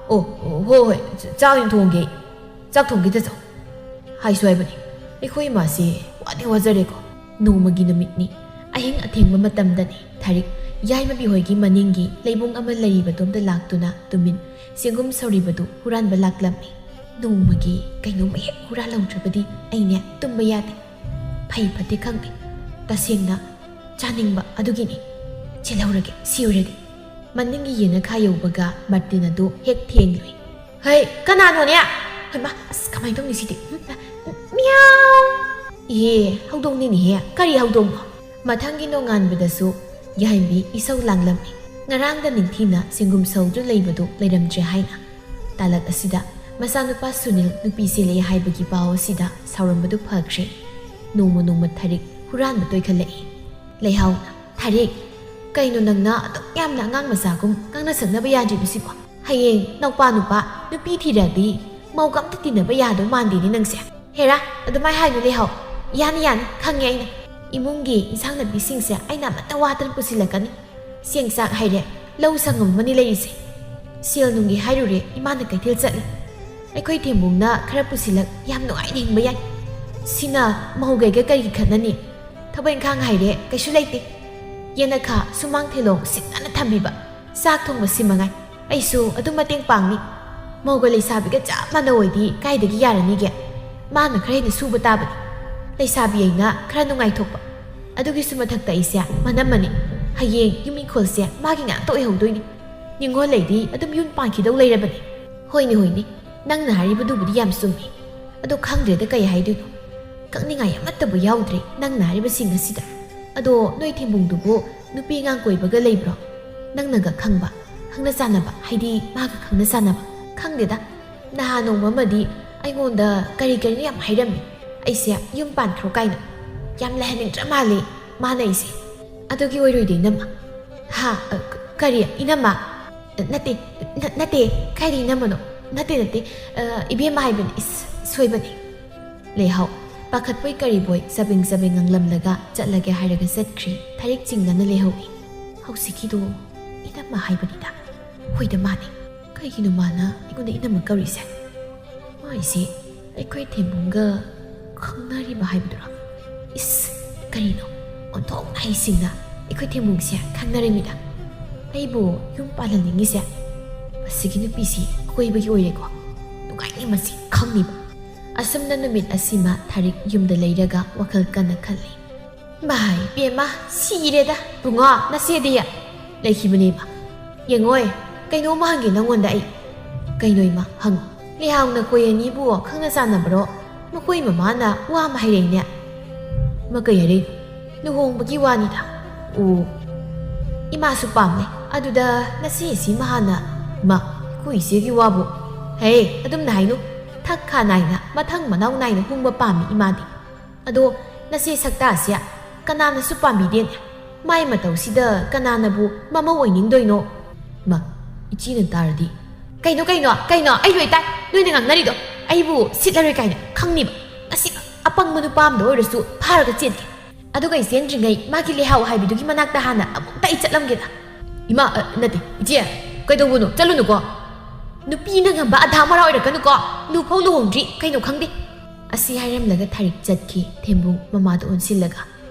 ꯑꯣ, ꯑꯣ, ꯍꯣꯏ, ꯍꯣꯏ, ꯆ-, ꯆꯥꯛ ꯑꯣꯏꯅ ꯊꯣꯡꯒꯦ ꯑꯩ꯫ ꯆꯥꯛ ꯊꯣꯡꯒꯦ ꯇꯥꯆꯧ꯫ ꯍꯥꯏꯁꯨ ꯍꯥꯏꯕꯅꯤ, ꯑꯩꯈꯣꯏ ꯏꯃꯥꯁꯦ ꯋꯥꯗꯤ ꯋꯥꯖꯔꯦꯀꯣ꯫ ꯅꯣꯡꯃꯒꯤ ꯅꯨꯃꯤꯠꯅꯤ, ꯑꯍꯤꯡ ꯑꯊꯦꯡꯕ ꯃꯇꯝꯗꯅꯤ꯫ ꯊꯥꯔꯤꯛ ꯌꯥꯏꯃꯕꯤ ꯍꯣꯏꯒꯤ ꯃꯅꯤꯡꯒꯤ ꯂꯩꯕꯨꯡ ꯑꯃ ꯂꯩꯔꯤꯕꯗꯣꯝꯗ ꯂꯥꯛꯇꯨꯅ ꯇꯨꯃꯤꯟ ꯆꯦꯡꯒꯨꯝ ꯁꯧꯔꯤꯕꯗꯨ ꯍꯨꯔꯥꯟꯕ ꯂꯥꯛꯂꯝꯃꯤ꯫ ꯅꯣꯡꯃꯒꯤ ꯀꯩꯅꯣꯝꯃ ꯍꯦꯛ ꯍꯨꯔꯥꯜꯍꯧꯗ꯭ꯔꯕꯗꯤ ꯑꯩꯅꯦ ꯇꯨꯝꯕ ꯌꯥꯗꯦ꯫ ꯐꯩ ꯐꯠꯇꯦ ꯈꯪꯗꯦ, ꯇꯁꯦꯡꯅ ꯆꯥꯅꯤꯡꯕ ꯑꯗꯨꯒꯤꯅꯤ꯫ ꯆꯦꯜꯍꯧꯔꯒꯦ, ꯁꯤꯔꯒꯦ꯫ ꯃꯅꯤꯡꯒꯤ ꯌꯦꯅꯈꯥ ꯌꯧꯕꯒ ꯃꯥꯔꯇꯤꯟ ꯑꯗꯨ ꯍꯦꯛ ꯊꯦꯡꯂꯨꯏ꯫ ꯍꯩ, ꯀꯅꯥꯅꯣꯅꯦ? ꯍꯩꯃꯥ, ꯑꯁ, ꯀꯃꯥꯏꯅ ꯇꯧꯅꯤ ꯁꯤꯗꯤ? ꯎꯝ, ꯃꯤꯌꯥꯎ! ꯏꯍꯦ, ꯍꯧꯗꯣꯡꯅꯤꯅꯦꯍꯦ꯫ ꯀꯔꯤ ꯍꯧꯗꯣꯡꯅꯣ? ꯃꯊꯪꯒꯤ ꯅꯣꯡꯉꯥꯟꯕꯗꯁꯨ ꯌꯥꯏꯃꯕꯤ ꯏꯁꯧ ꯂꯥꯡꯂꯝꯃꯤ꯫ ꯉꯔꯥꯡꯗ ꯅꯤꯡꯊꯤꯅ ꯁꯦꯡꯒꯨꯝ ꯁꯧꯗꯨ ꯂꯩꯕꯗꯨ ꯂꯩꯔꯝꯗ꯭ꯔꯦ ꯍꯥꯏꯅ꯫ ꯇꯥꯂꯛ ꯑꯁꯤꯗ ꯃꯆꯥꯅꯨꯄꯥ ꯁꯨꯅꯤꯜ ꯅꯨꯄꯤ ꯆꯦꯜꯂꯛꯑꯦ ꯍꯥꯏꯕꯒꯤ ꯄꯥꯎ ꯑꯁꯤꯗ ꯁꯥꯎꯔꯝꯕꯗꯨ ꯐꯈ꯭ꯔꯦ꯫ ꯅꯣꯡꯃ ꯅꯣꯡꯃ ꯊꯥꯔꯤꯛ ꯍꯨꯔꯥꯟꯕ ꯇꯣꯏꯈꯠꯂꯛꯏ꯫ ꯂꯩꯍꯥꯎꯅ, ꯊꯥꯔꯤꯛ, ꯀꯩꯅꯣ ꯅꯪꯅ ꯑꯗꯨꯛ ꯌꯥꯝꯅ ꯑꯉꯥꯡ ꯃꯆꯥꯒꯨꯝ ꯉꯥꯡꯅ ꯁꯛꯅꯕ ꯌꯥꯗ꯭ꯔꯤꯕꯁꯤꯕꯣ? ꯍꯌꯦꯡ ꯅꯧꯄꯥ ꯅꯨꯄꯥ ꯅꯨꯄꯤ ꯊꯤꯔꯗꯤ ꯃꯧꯒ ꯑꯝꯇ ꯇꯤꯟꯅꯕ ꯌꯥꯗꯧ ꯃꯥꯟꯗꯦꯅꯦ ꯅꯪꯁꯦ꯫ ꯍꯦꯔꯥ, ꯑꯗꯨꯃꯥꯏ ꯍꯥꯏꯅꯨ ꯂꯩꯍꯥꯎ꯫ ꯌꯥꯅꯤ, ꯌꯥꯅꯤ, ꯈꯪꯉꯦ ꯑꯩꯅ꯫ ꯏꯃꯨꯡꯒꯤ ꯏꯟꯁꯥꯡ ꯅꯥꯄꯤꯁꯤꯡꯁꯦ ꯑꯩꯅ ꯑꯃꯠꯇ ꯋꯥꯠꯇꯅ ꯄꯨꯁꯤꯜꯂꯛꯀꯅꯤ꯫ ꯆꯦꯡ ꯆꯥꯛ ꯍꯥꯏꯔꯦ, ꯂꯧ ꯁꯪꯉꯝ ꯑꯃꯅꯤ ꯂꯩꯔꯤꯁꯦ꯫ ꯁꯦꯜ ꯅꯨꯡꯒꯤ ꯍꯥꯏꯔꯨꯔꯦ, ꯏꯃꯥꯅ ꯀꯩꯊꯦꯜ ꯆꯠꯂꯤ꯫ ꯑꯩꯈꯣꯏ ꯊꯦꯝꯕꯨꯡꯅ ꯈꯔ ꯄꯨꯁꯤꯜꯂꯛ ꯌꯥꯝ ꯅꯨꯡꯉꯥꯏꯅ ꯍꯤꯡꯕ ꯌꯥꯏ꯫ ꯁꯤꯅ ꯃꯧꯒꯩꯒ ꯀꯔꯤꯒꯤ ꯈꯠꯅꯅꯤ? ꯊꯕꯛ ꯏꯪꯈꯥꯡ ꯍꯥꯏꯔꯦ ꯀꯩꯁꯨ ꯂꯩꯇꯦ꯫ ꯌꯦꯅꯈꯥ ꯁꯨꯃꯥꯡ ꯊꯦꯂꯣꯡ ꯁꯤꯠ ꯅꯥꯟꯅ ꯊꯝꯃꯤꯕ꯫ ꯆꯥꯛ ꯊꯣꯡꯕ ꯁꯤ ꯃꯉꯥꯏ꯫ ꯑꯩꯁꯨ ꯑꯗꯨꯝ ꯃꯇꯦꯡ ꯄꯥꯡꯅꯤ꯫ ꯃꯧꯒ ꯂꯩꯁꯥꯕꯤꯒ ꯆꯞ ꯃꯥꯟꯅ ꯑꯣꯏꯗꯤ ꯀꯥꯏꯗꯒꯤ ꯌꯥꯔꯅꯤꯒꯦ? ꯃꯥꯅ ꯈꯔ ꯍꯦꯟꯅ ꯁꯨꯕ ꯇꯥꯕꯅꯤ꯫ ꯂꯩꯁꯥꯕꯤ ꯑꯩꯅ ꯈꯔ ꯅꯨꯡꯉꯥꯏꯊꯣꯛꯄ꯫ ꯑꯗꯨꯒꯤꯁꯨ ꯃꯊꯛꯇ ꯑꯩꯁꯦ ꯃꯅꯝꯃꯅꯤ꯫ ꯍꯌꯦꯡ ꯌꯨꯝ ꯏꯪꯈꯣꯜꯁꯦ ꯃꯥꯒꯤ ꯉꯥꯛꯇ ꯑꯣꯏꯍꯧꯗꯣꯏꯅꯤ꯫ ꯅꯤꯡꯉꯣꯜ ꯂꯩꯗꯤ ꯑꯗꯨꯝ ꯌꯨꯝ ꯄꯥꯟꯈꯤꯗꯧ ꯂꯩꯔꯕꯅꯤ꯫ ꯍꯣꯏꯅꯦ, ꯍꯣꯏꯅꯦ, ꯅꯪꯅ ꯍꯥꯏꯔꯤꯕꯗꯨꯕꯨꯗꯤ ꯌꯥꯝ ꯆꯨꯝꯃꯤ꯫ ꯑꯗꯣ ꯈꯪꯗ꯭ꯔꯦꯗ ꯀꯩ ꯍꯥꯏꯗꯣꯏꯅꯣ꯫ ꯀꯛꯅꯤꯡꯉꯥꯏ ꯑꯃꯠꯇꯕꯨ ꯌꯥꯎꯗ꯭ꯔꯦ ꯅꯪꯅ ꯍꯥꯏꯔꯤꯕꯁꯤꯡ ꯑꯁꯤꯗ꯫ ꯑꯗꯣ ꯅꯣꯏ ꯊꯦꯝꯕꯨꯡꯗꯨꯕꯨ ꯅꯨꯄꯤ ꯑꯉꯥꯡ ꯀꯣꯏꯕꯒ ꯂꯩꯕ꯭ꯔꯣ? ꯅꯪꯅꯒ ꯈꯪꯕ, ꯈꯪꯅ ꯆꯥꯟꯅꯕ, ꯍꯥꯏꯗꯤ ꯃꯥꯒ ꯈꯪꯅ ꯆꯥꯟꯅꯕ? ꯈꯪꯗꯦꯗ꯫ ꯅꯍꯥꯟ ꯅꯣꯡꯃ ꯑꯃꯗꯤ ꯑꯩꯉꯣꯟꯗ ꯀꯔꯤ ꯀꯔꯤꯅꯣ ꯌꯥꯝ ꯍꯥꯏꯔꯝꯃꯤ꯫ ꯑꯩꯁꯦ ꯌꯨꯝ ꯄꯥꯟꯈ꯭ꯔꯣ ꯀꯥꯏꯅ꯫ ꯌꯥꯝ ꯂꯩꯍꯟꯅꯤꯡꯗ꯭ꯔ ꯃꯥꯜꯂꯦ ꯃꯥꯅ ꯑꯩꯁꯦ꯫ ꯑꯗꯨꯒꯤ ꯑꯣꯏꯔꯣꯏꯗ, ꯏꯅꯝꯃ꯫ ꯍꯥ? ꯑ, ꯀ-, ꯀꯔꯤ, ꯏꯅꯝꯃ? ꯅꯠꯇꯦ, ꯅ-, ꯅꯠꯇꯦ, ꯀꯥꯏꯗ ꯏꯅꯝꯃꯅꯣ? ꯅꯠꯇꯦ, ꯅꯠꯇꯦ, ꯑ, ꯏꯕꯦꯝꯃ ꯍꯥꯏꯕꯅꯤ꯫ ꯏꯁ, ꯁꯣꯏꯕꯅꯤ꯫ ꯂꯩꯍꯥꯎ ꯄꯥꯈꯠꯄꯣꯏ ꯀꯔꯤꯕꯣꯏ ꯆꯕꯦꯡ ꯆꯕꯦꯡ ꯉꯥꯡꯂꯝꯂꯒ ꯆꯠꯂꯒꯦ ꯍꯥꯏꯔꯒ ꯆꯠꯈ꯭ꯔꯤ꯫ ꯊꯔꯤꯛ ꯆꯤꯡꯅꯅ ꯂꯩꯍꯧꯏ꯫ ꯍꯧꯖꯤꯛꯀꯤꯗꯣ ꯏꯅꯝꯃ ꯍꯥꯏꯕꯅꯤꯗ꯫ ꯍꯣꯏꯗ, ꯃꯥꯅꯦ꯫ ꯀꯩꯒꯤꯅꯣ ꯃꯥꯅ ꯑꯩꯉꯣꯟꯗ ꯏꯅꯝꯃ ꯀꯧꯔꯤꯁꯦ? ꯃꯥꯏꯁꯦ ꯑꯩꯈꯣꯏ ꯊꯦꯝꯕꯨꯡꯒ ꯈꯪꯅꯔꯤꯕ ꯍꯥꯏꯕꯗꯨꯔꯣ? ꯏꯁ, ꯀꯔꯤꯅꯣ? ꯑꯣꯟꯊꯣꯛꯅ ꯍꯩꯁꯤꯡꯅ ꯑꯩꯈꯣꯏ ꯊꯦꯝꯕꯨꯡꯁꯦ ꯈꯪꯅꯔꯝꯃꯤꯗ꯫ ꯑꯩꯕꯨ ꯌꯨꯝ ꯄꯥꯜꯍꯟꯅꯤꯡꯉꯤꯁꯦ ꯃꯁꯤꯒꯤ ꯅꯨꯄꯤꯁꯤ ꯀꯣꯏꯕꯒꯤ ꯑꯣꯏꯔꯦꯀꯣ꯫ ꯅꯨꯡꯉꯥꯏꯅꯤ ꯃꯁꯤ ꯈꯪꯅꯤꯕ꯫ ꯑꯁꯨꯝꯅ ꯅꯨꯃꯤꯠ ꯑꯁꯤꯃ ꯊꯔꯤꯛ ꯌꯨꯝꯗ ꯂꯩꯔꯒ ꯋꯥꯈꯜ ꯀꯟꯅ ꯈꯜꯂꯤ꯫ ꯚꯥꯏ ꯄꯦꯝꯃ, ꯁꯤꯔꯦꯗ꯫ ꯕꯨꯡꯉꯣ, ꯅꯆꯦꯗꯤ? ꯂꯩꯈꯤꯕꯅꯦꯕ꯫ ꯌꯦꯡꯉꯣꯏ, ꯀꯩꯅꯣꯝꯃ ꯍꯪꯒꯦ ꯅꯪꯉꯣꯟꯗ ꯑꯩ꯫ ꯀꯩꯅꯣ ꯏꯃꯥ? ꯍꯪꯉꯨ꯫ ꯂꯩꯍꯥꯎ ꯅꯈꯣꯏ ꯑꯅꯤꯕꯨ ꯈꯪꯅ ꯆꯥꯟꯅꯕ꯭ꯔꯣ? ꯃꯈꯣꯏ ꯃꯃꯥꯅ ꯋꯥ ꯑꯃ ꯍꯥꯏꯔꯛꯏꯅꯦ꯫ ꯃ ꯀꯩ ꯍꯥꯏꯔꯛꯏꯅꯣ? ꯂꯨꯍꯣꯡꯕꯒꯤ ꯋꯥꯅꯤꯗ꯫ ꯑꯣ, ꯏꯃꯥꯁꯨ ꯄꯥꯝꯃꯦ꯫ ꯑꯗꯨꯗ ꯅꯆꯦꯁꯤꯃ ꯍꯥꯟꯅ꯫ ꯃ, ꯑꯩꯈꯣꯏ ꯏꯆꯦꯒꯤ ꯋꯥꯕꯨ꯫ ꯍꯦ, ꯑꯗꯨꯝꯅ ꯍꯥꯏꯅꯨ꯫ ꯊꯛ ꯈꯥ ꯅꯥꯏꯅ, ꯃꯊꯪ ꯃꯅꯥꯎ ꯅꯥꯏꯅ ꯍꯣꯡꯕ ꯄꯥꯝꯃꯤ ꯏꯃꯥꯗꯤ꯫ ꯑꯗꯣ ꯅꯆꯦ ꯁꯛꯇꯥꯁꯦ ꯀꯅꯥꯅꯁꯨ ꯄꯥꯝꯕꯤꯗꯦꯅꯦ꯫ ꯃꯥꯏ ꯃꯇꯧꯁꯤꯗ ꯀꯅꯥꯅꯕꯨ ꯃꯃꯧ ꯑꯣꯏꯅꯤꯡꯗꯣꯏꯅꯣ? ꯃ, ꯏꯆꯦꯅ ꯇꯥꯔꯗꯤ꯫ ꯀꯩꯅꯣ, ꯀꯩꯅꯣ, ꯀꯩꯅꯣ? ꯑꯩ ꯂꯣꯏ ꯇꯥꯏ꯫ ꯅꯣꯏꯅ ꯉꯥꯡꯅꯔꯤꯗꯣ꯫ ꯑꯩꯕꯨ ꯁꯤꯠꯂꯔꯣꯏ ꯀꯥꯏꯅ ꯈꯪꯅꯤꯕ꯫ ꯉꯁꯤ ꯑꯄꯪꯕ ꯅꯨꯄꯥ ꯑꯃꯗ ꯑꯣꯏꯔꯁꯨ ꯐꯥꯔꯒ ꯆꯦꯟꯒꯦ꯫ ꯑꯗꯨꯒ ꯑꯩ ꯆꯦꯟꯗ꯭ꯔꯤꯉꯩ ꯃꯥꯒꯤ ꯂꯩꯍꯥꯎ ꯍꯥꯏꯕꯤꯗꯨꯒꯤ ꯃꯅꯥꯛꯇ ꯍꯥꯟꯅ ꯑꯃꯨꯛꯇ ꯑꯩ ꯆꯠꯂꯝꯒꯦꯗ꯫ ꯏꯃꯥ, ꯑ, ꯅꯠꯇꯦ, ꯏꯆꯦ, ꯀꯩꯗꯧꯕꯅꯣ? ꯆꯠꯂꯨꯅꯨꯀꯣ꯫ ꯅꯨꯄꯤꯅ ꯉꯝꯕ ꯑꯙꯥ ꯃꯔꯥ ꯑꯣꯏꯔꯛꯀꯅꯨꯀꯣ꯫ ꯂꯨꯐꯧ ꯂꯨꯍꯣꯡꯗ꯭ꯔꯤ, ꯀꯩꯅꯣ ꯈꯪꯗꯦ꯫ ꯑꯁꯤ ꯍꯥꯏꯔꯝꯂꯒ ꯊꯥꯔꯤꯛ ꯆꯠꯈꯤ, ꯊꯦꯝꯕꯨꯡ ꯃꯃꯥꯗ ꯑꯣꯟꯁꯤꯜꯂꯒ꯫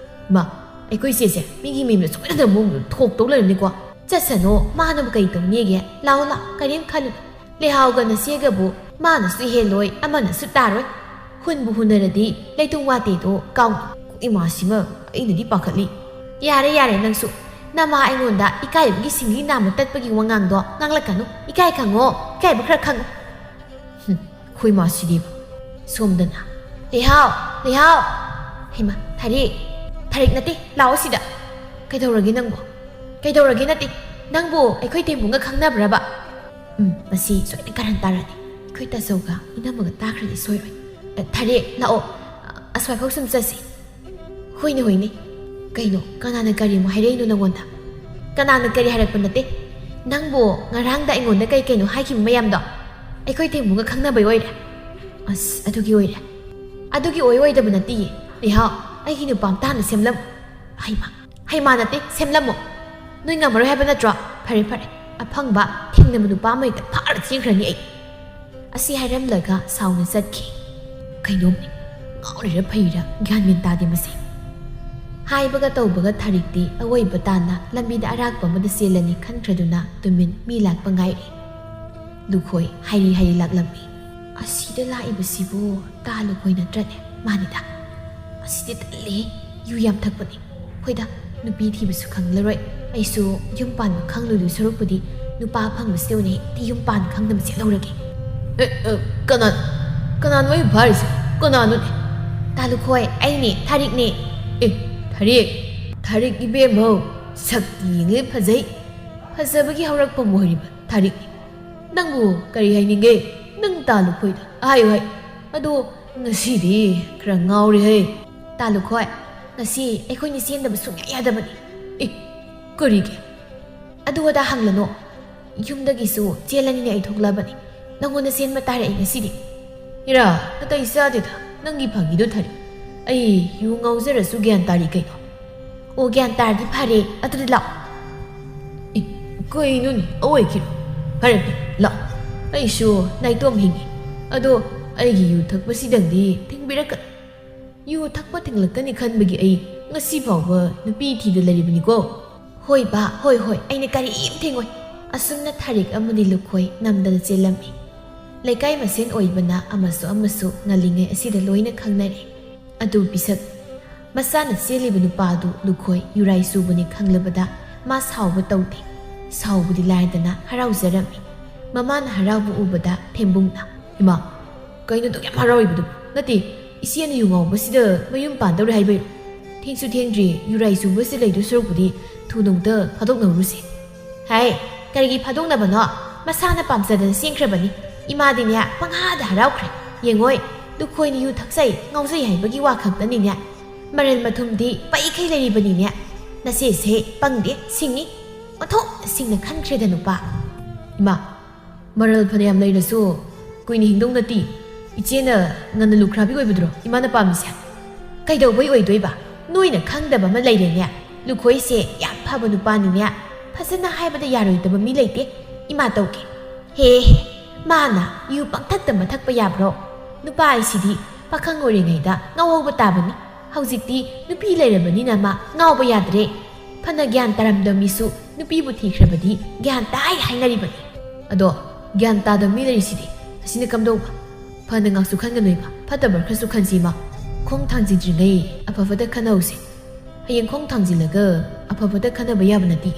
ꯃꯥ, ꯑꯩꯈꯣꯏ ꯆꯦꯁꯦ ꯃꯤꯒꯤ ꯃꯌꯨꯝꯗ ꯁꯣꯏꯗꯅ ꯑꯃꯨꯛ ꯊꯣꯛꯇꯧ ꯂꯩꯔꯝꯅꯤꯀꯣ꯫ ꯆꯠꯁꯅꯣ, ꯃꯥꯅꯕꯨ ꯀꯩ ꯇꯧꯅꯤꯒꯦ? ꯂꯥꯛꯑꯣ, ꯂꯥꯛꯑꯣ, ꯀꯔꯤꯝ ꯈꯜꯂꯨꯅꯨ꯫ ꯂꯩꯍꯥꯎꯒ ꯅꯆꯦꯒꯕꯨ ꯃꯥꯅꯁꯨ ꯍꯦꯜꯂꯣꯏ, ꯑꯃꯅꯁꯨ ꯇꯥꯔꯣꯏ꯫ ꯍꯨꯟꯕꯨ ꯍꯨꯟꯅꯔꯗꯤ ꯂꯩꯇꯨꯝ ꯋꯥꯇꯦꯗꯣ ꯀꯥꯎ꯫ ꯏꯃꯥꯁꯤꯃ ꯑꯩꯅꯗꯤ ꯄꯥꯈꯠꯂꯤ꯫ ꯌꯥꯔꯦ, ꯌꯥꯔꯦ, ꯅꯪꯁꯨ꯫ ꯅꯃꯥ ꯑꯩꯉꯣꯟꯗ ꯏꯀꯥꯏꯕꯒꯤ ꯁꯤꯡꯂꯤ ꯅꯥꯝꯃ ꯇꯠꯄꯒꯤ ꯋꯥꯉꯥꯡꯗꯣ ꯉꯥꯡꯂꯛꯀꯅꯨ꯫ ꯏꯀꯥꯏ ꯈꯪꯉꯣ, ꯏꯀꯥꯏꯕ ꯈꯔ ꯈꯪꯉꯣ꯫ ꯍꯨꯝ, ꯑꯩꯈꯣꯏ ꯃꯥꯁꯤꯗꯤ꯫ ꯁꯣꯝꯗꯅ꯫ ꯂꯩꯍꯥꯎ! ꯂꯩꯍꯥꯎ! ꯍꯩꯃꯥ, ꯊꯥꯔꯤꯛ! ꯊꯥꯔꯤꯛ ꯅꯠꯇꯦ, ꯂꯥꯛꯑꯣ ꯁꯤꯗ꯫ ꯀꯩꯗꯧꯔꯒꯦ ꯅꯪꯕꯨ? ꯀꯩꯗꯧꯔꯒꯦ ꯅꯠꯇꯦ, ꯅꯪꯕꯨ ꯑꯩꯈꯣꯏ ꯇꯦꯝꯕꯨꯡꯒ ꯈꯪꯅꯕ꯭ꯔꯕ? ꯎꯝ, ꯃꯁꯤ ꯁꯣꯏꯗꯅ ꯀꯔꯟ ꯇꯥꯔꯅꯤ꯫ ꯑꯩꯈꯣꯏ ꯇꯥꯆꯧꯒ ꯏꯅꯝꯃꯒ ꯇꯥꯈ꯭ꯔꯗꯤ ꯁꯣꯏꯔꯣꯏ꯫ ꯑ, ꯊꯥꯔꯦꯛ, ꯂꯥꯛꯑꯣ꯫ ꯑ, ꯑꯁ꯭ꯋꯥꯏꯐꯥꯎ ꯁꯨꯝ ꯆꯠꯁꯤ꯫ ꯍꯣꯏꯅꯦ, ꯍꯣꯏꯅꯦ꯫ ꯀꯩꯅꯣ, ꯀꯅꯥꯅ ꯀꯔꯤ ꯑꯃꯨꯛ ꯍꯥꯏꯔꯛꯏꯅꯣ ꯅꯪꯉꯣꯟꯗ? ꯀꯅꯥꯅ ꯀꯔꯤ ꯍꯥꯏꯔꯛꯄ ꯅꯠꯇꯦ꯫ ꯅꯪꯕꯨ ꯉꯔꯥꯡꯗ ꯑꯩꯉꯣꯟꯗ ꯀꯩ ꯀꯩꯅꯣ ꯍꯥꯏꯈꯤꯕ ꯃꯌꯥꯝꯗꯣ ꯑꯩꯈꯣꯏ ꯇꯦꯝꯕꯨꯡꯒ ꯈꯪꯅꯕꯩ ꯑꯣꯏꯔꯦ꯫ ꯑꯁ, ꯑꯗꯨꯒꯤ ꯑꯣꯏꯔꯦ꯫ ꯑꯗꯨꯒꯤ ꯑꯣꯏ ꯑꯣꯏꯗꯕ ꯅꯠꯇꯤꯌꯦ꯫ ꯂꯩꯍꯥꯎ, ꯑꯩꯒꯤ ꯅꯨꯄꯥ ꯑꯝꯇ ꯍꯥꯟꯅ ꯁꯦꯝꯂꯝꯃꯨ꯫ ꯍꯩꯃꯥ, ꯍꯩꯃꯥ ꯅꯠꯇꯦ, ꯁꯦꯝꯂꯝꯃꯣ꯫ ꯅꯣꯏ ꯉꯝꯃꯔꯣꯏ ꯍꯥꯏꯕ ꯅꯠꯇ꯭ꯔꯣ? ꯐꯔꯦ, ꯐꯔꯦ, ꯑꯐꯪꯕ ꯊꯦꯡꯅꯕ ꯅꯨꯄꯥ ꯑꯃ ꯍꯦꯛꯇ ꯐꯥꯔ ꯆꯦꯟꯈ꯭ꯔꯅꯤ ꯑꯩ꯫ ꯑꯁꯤ ꯍꯥꯏꯔꯝꯂꯒ ꯁꯥꯎꯅ ꯆꯠꯈꯤ꯫ ꯀꯩꯅꯣꯝꯅꯤ, ꯉꯥꯎꯔꯤꯔ ꯐꯩꯔꯤꯔ ꯒ꯭ꯌꯥꯟ ꯃꯦꯟ ꯇꯥꯗꯦ ꯃꯁꯤ꯫ ꯍꯥꯏꯕꯒ ꯇꯧꯕꯒ ꯊꯥꯔꯤꯛꯇꯤ ꯑꯋꯣꯏꯕ ꯇꯥꯅ ꯂꯝꯕꯤꯗ ꯑꯔꯥꯛꯄ ꯑꯃꯗ ꯆꯦꯜꯂꯅꯤ ꯈꯟꯈ꯭ꯔꯗꯨꯅ ꯇꯨꯃꯤꯟ ꯃꯤ ꯂꯥꯛꯄ ꯉꯥꯏꯔꯤ꯫ ꯂꯨꯈꯣꯏ ꯍꯥꯏꯔꯤ ꯍꯥꯏꯔꯤ ꯂꯥꯛꯂꯝꯃꯤ꯫ ꯑꯁꯤꯗ ꯂꯥꯛꯏꯕꯁꯤꯕꯨ ꯇꯥ ꯂꯨꯈꯣꯏ ꯅꯠꯇ꯭ꯔꯅꯦ? ꯃꯥꯅꯤꯗ꯫ ꯑꯁꯤꯗꯤ ꯇꯜꯂꯦꯍꯦ, ꯌꯨ ꯌꯥꯝ ꯊꯛꯄꯅꯤ꯫ ꯍꯣꯏꯗ, ꯅꯨꯄꯤ ꯊꯤꯕꯁꯨ ꯈꯪꯂꯔꯣꯏ꯫ ꯑꯩꯁꯨ ꯌꯨꯝ ꯄꯥꯟꯕ ꯈꯪꯂꯣꯏꯗꯣꯏ ꯁꯔꯨꯛꯄꯨꯗꯤ ꯅꯨꯄꯥ ꯑꯐꯪꯕꯁꯤꯗ ꯑꯣꯏꯅ ꯍꯦꯛꯇ ꯌꯨꯝ ꯄꯥꯟ ꯈꯪꯗꯅ ꯆꯦꯜꯍꯧꯔꯒꯦ꯫ ꯑꯦ, ꯑꯦ, ꯀꯅꯥ, ꯀꯅꯥꯅꯣ ꯑꯩ ꯐꯥꯔꯤꯁꯦ? ꯀꯅꯥꯅꯣꯅꯦ? ꯇꯥ ꯂꯨꯈꯣꯏ, ꯑꯩꯅꯦ, ꯊꯥꯔꯤꯛꯅꯦ꯫ ꯑꯦ, ꯊꯥꯔꯤꯛ, ꯊꯥꯔꯤꯛ ꯏꯕꯦꯝꯃꯧ, ꯁꯛꯇꯤ ꯌꯦꯡꯂꯦ ꯐꯖꯩ꯫ ꯐꯖꯕꯒꯤ ꯍꯧꯔꯛꯐꯝ ꯑꯣꯏꯔꯤꯕ ꯊꯥꯔꯤꯛꯅꯤ꯫ ꯅꯪꯕꯨ ꯀꯔꯤ ꯍꯥꯏꯅꯤꯡꯒꯦ? ꯅꯪ ꯇꯥ ꯂꯨꯈꯣꯏꯗ ꯍꯥꯏꯌꯨ ꯍꯥꯏ꯫ ꯑꯗꯣ ꯉꯁꯤꯗꯤ ꯈꯔ ꯉꯥꯎꯔꯦ ꯍꯦ꯫ ꯇꯥ ꯂꯨꯈꯣꯏ, ꯉꯁꯤ ꯑꯩꯈꯣꯏꯅꯤ ꯆꯦꯟꯗꯕ ꯁꯨꯡꯌꯥ ꯌꯥꯗꯕꯅꯤ꯫ ꯑꯦ, ꯀꯔꯤꯒꯤ? ꯑꯗꯨ ꯑꯗꯥ ꯍꯪꯂꯅꯣ꯫ ꯌꯨꯝꯗꯒꯤꯁꯨ ꯆꯦꯜꯂꯅꯤꯅ ꯑꯩ ꯊꯣꯛꯂꯛꯑꯕꯅꯤ꯫ ꯅꯪꯉꯣꯟꯗ ꯆꯦꯟꯕ ꯇꯥꯔꯦ ꯑꯩ ꯉꯁꯤꯗꯤ꯫ ꯏꯔꯥ, ꯅꯇꯩ ꯆꯥꯗꯦꯗ꯫ ꯅꯪꯒꯤ ꯐꯥꯒꯤꯗꯣ ꯊꯥꯔꯤ꯫ ꯑꯩ ꯌꯨ ꯉꯥꯎꯖꯔꯁꯨ ꯒ꯭ꯌꯥꯟ ꯇꯥꯔꯤ ꯀꯩꯅꯣ꯫ ꯑꯣ, ꯒ꯭ꯌꯥꯟ ꯇꯥꯔꯗꯤ ꯐꯔꯦ꯫ ꯑꯗꯨꯗꯤ ꯂꯥꯛꯑꯣ꯫ ꯏ, ꯀꯩꯅꯣꯅꯦ? ꯑꯑꯣꯏꯈꯤꯔꯣ? ꯐꯔꯦ, ꯐꯔꯦ, ꯂꯥꯛꯑꯣ꯫ ꯑꯩꯁꯨ ꯅꯥꯏꯇꯣꯝ ꯍꯤꯡꯉꯤ꯫ ꯑꯗꯣ ꯑꯩꯒꯤ ꯌꯨ ꯊꯛꯄꯁꯤꯗꯪꯗꯤ ꯊꯤꯡꯕꯤꯔꯛꯀꯅꯨ꯫ ꯌꯨ ꯊꯛꯄ ꯊꯤꯡꯂꯛꯀꯅꯤ ꯈꯟꯕꯒꯤ ꯑꯩ ꯉꯁꯤ ꯐꯥꯎꯕ ꯅꯨꯄꯤ ꯊꯤꯗ ꯂꯩꯔꯤꯕꯅꯤꯀꯣ꯫ ꯍꯣꯏ ꯕꯥ, ꯍꯣꯏ, ꯍꯣꯏ, ꯑꯩꯅ ꯀꯔꯤꯝ ꯊꯤꯡꯉꯣꯏ꯫ ꯑꯁꯨꯝꯅ ꯊꯥꯔꯤꯛ ꯑꯃꯗꯤ ꯂꯨꯈꯣꯏ ꯅꯝꯗꯅ ꯆꯦꯜꯂꯝꯃꯤ꯫ ꯂꯩꯀꯥꯏ ꯃꯁꯦꯟ ꯑꯣꯏꯕꯅ ꯑꯃꯁꯨ ꯑꯃꯁꯨ ꯉꯜꯂꯤꯉꯩ ꯑꯁꯤꯗ ꯂꯣꯏꯅ ꯈꯪꯅꯔꯦ꯫ ꯑꯗꯨ ꯄꯤꯁꯛ ꯃꯆꯥꯅ ꯆꯦꯜꯂꯤꯕ ꯅꯨꯄꯥ ꯑꯗꯨ ꯂꯨꯈꯣꯏ ꯌꯨꯔꯥꯏ ꯆꯨꯕꯅꯤ ꯈꯪꯂꯕꯗ ꯃꯥ ꯁꯥꯎꯕ ꯇꯧꯗꯦ꯫ ꯁꯥꯎꯕꯗꯤ ꯂꯥꯏꯔꯗꯅ ꯍꯔꯥꯎꯖꯔꯝꯃꯤ꯫ ꯃꯃꯥꯅ ꯍꯔꯥꯎꯕ ꯎꯕꯗ ꯊꯦꯝꯕꯨꯡꯅ, "ꯏꯃꯥ, ꯀꯩꯅꯣ ꯑꯗꯨꯛ ꯌꯥꯝ ꯍꯔꯥꯎꯔꯤꯕꯗꯨ? ꯅꯠꯇꯦ, ꯏꯆꯦꯅ ꯌꯨ ꯉꯥꯎꯕꯁꯤꯗ ꯃꯌꯨꯝ ꯄꯥꯟꯗꯧꯔꯦ ꯍꯥꯏꯕꯩꯔꯣ?" ꯊꯦꯡꯁꯨ ꯊꯦꯡꯗ꯭ꯔꯤ, ꯌꯨꯔꯥꯏ ꯆꯨꯕꯁꯤ ꯂꯩꯗꯨ ꯁꯔꯨꯛꯄꯨꯗꯤ ꯊꯨꯅ ꯑꯃꯨꯛꯇ ꯐꯥꯗꯣꯛꯅꯧꯔꯨꯁꯦ꯫ ꯍꯥꯏ, ꯀꯔꯤꯒꯤ ꯐꯥꯗꯣꯛꯅꯕꯅꯣ? ꯃꯁꯥꯅ ꯄꯥꯝꯖꯗꯅ ꯆꯦꯟꯈ꯭ꯔꯕꯅꯤ꯫ ꯏꯃꯥꯗꯤꯅꯦ ꯄꯪꯍꯥꯗ ꯍꯔꯥꯎꯈ꯭ꯔꯦ꯫ ꯌꯦꯡꯉꯣꯏ, ꯂꯨꯈꯣꯏꯅ ꯌꯨ ꯊꯛꯆꯩ, ꯉꯥꯎꯖꯩ ꯍꯥꯏꯕꯒꯤ ꯋꯥ ꯈꯛꯇꯅꯤꯅꯦ꯫ ꯃꯔꯜ ꯃꯊꯨꯝꯗꯤ ꯄꯩꯈꯩ ꯂꯩꯔꯤꯕꯅꯤꯅꯦ꯫ ꯅꯆꯦꯁꯦ ꯄꯪꯗꯦ, ꯁꯤꯡꯉꯤ꯫ ꯑꯣꯟꯊꯣꯛ ꯁꯤꯡꯅ ꯈꯟꯈ꯭ꯔꯦꯗ ꯅꯨꯄꯥ꯫ ꯏꯃꯥ, ꯃꯔꯜ ꯐꯅꯌꯥꯝ ꯂꯩꯔꯁꯨ ꯀꯨꯏꯅ ꯍꯤꯡꯗꯧ ꯅꯠꯇꯦ꯫ ꯏꯆꯦꯅ ꯉꯟꯅ ꯂꯨꯈ꯭ꯔꯥꯕꯤ ꯑꯣꯏꯕꯗꯨꯔꯣ ꯏꯃꯥꯅ ꯄꯥꯝꯃꯤꯁꯦ? ꯀꯩꯗꯧꯕꯩ ꯑꯣꯏꯗꯣꯏꯕ? ꯅꯣꯏꯅ ꯈꯪꯗꯕ ꯑꯃ ꯂꯩꯔꯦꯅꯦ꯫ ꯂꯨꯈꯣꯏꯁꯦ ꯌꯥꯝ ꯐꯕ ꯅꯨꯄꯥꯅꯤꯅꯦ꯫ ꯐꯖꯅ ꯍꯥꯏꯕꯗ ꯌꯥꯔꯣꯏꯗꯕ ꯃꯤ ꯂꯩꯇꯦ꯫ ꯏꯃꯥ ꯇꯧꯒꯦ꯫ ꯍꯦ ꯍꯦ, ꯃꯥꯅ ꯌꯨ ꯄꯪꯊꯛꯇ ꯃꯊꯛꯄ ꯌꯥꯕ꯭ꯔꯣ? ꯅꯨꯄꯥ ꯍꯥꯏꯁꯤꯗꯤ ꯄꯥꯈꯪ ꯑꯣꯏꯔꯤꯉꯩꯗ ꯉꯥꯎꯍꯧꯕ ꯇꯥꯕꯅꯤ꯫ ꯍꯧꯖꯤꯛꯇꯤ ꯅꯨꯄꯤ ꯂꯩꯔꯕꯅꯤꯅ ꯃꯥ ꯉꯥꯎꯕ ꯌꯥꯗ꯭ꯔꯦ꯫ ꯐꯅ ꯒ꯭ꯌꯥꯟ ꯇꯥꯔꯝꯗꯕ ꯃꯤꯁꯨ ꯅꯨꯄꯤꯕꯨ ꯊꯤꯈ꯭ꯔꯕꯗꯤ ꯒ꯭ꯌꯥꯟ ꯇꯥꯏ ꯍꯥꯏꯅꯔꯤꯕꯅꯤ꯫ ꯑꯗꯣ ꯒ꯭ꯌꯥꯟ ꯇꯥꯗꯕ ꯃꯤ ꯂꯩꯔꯤꯁꯤꯗꯤ, ꯑꯁꯤꯅ ꯀꯝꯗꯧꯕ? ꯐꯅ ꯉꯥꯛꯁꯨ ꯈꯟꯒꯅꯨ ꯏꯃꯥ, ꯐꯠꯇꯕ ꯈꯔꯁꯨ ꯈꯟꯁꯤ ꯏꯃꯥ꯫ ꯈꯣꯡ ꯊꯥꯡꯖꯤꯟꯗ꯭ꯔꯤꯉꯩ ꯑꯐ ꯐꯠꯇ ꯈꯟꯅꯍꯧꯁꯦ꯫ ꯍꯌꯦꯡ ꯈꯣꯡ ꯊꯥꯡꯖꯤꯜꯂꯒ ꯑꯐ ꯐꯠꯇ ꯈꯟꯅꯕ ꯌꯥꯕ ꯅꯠꯇꯦ꯫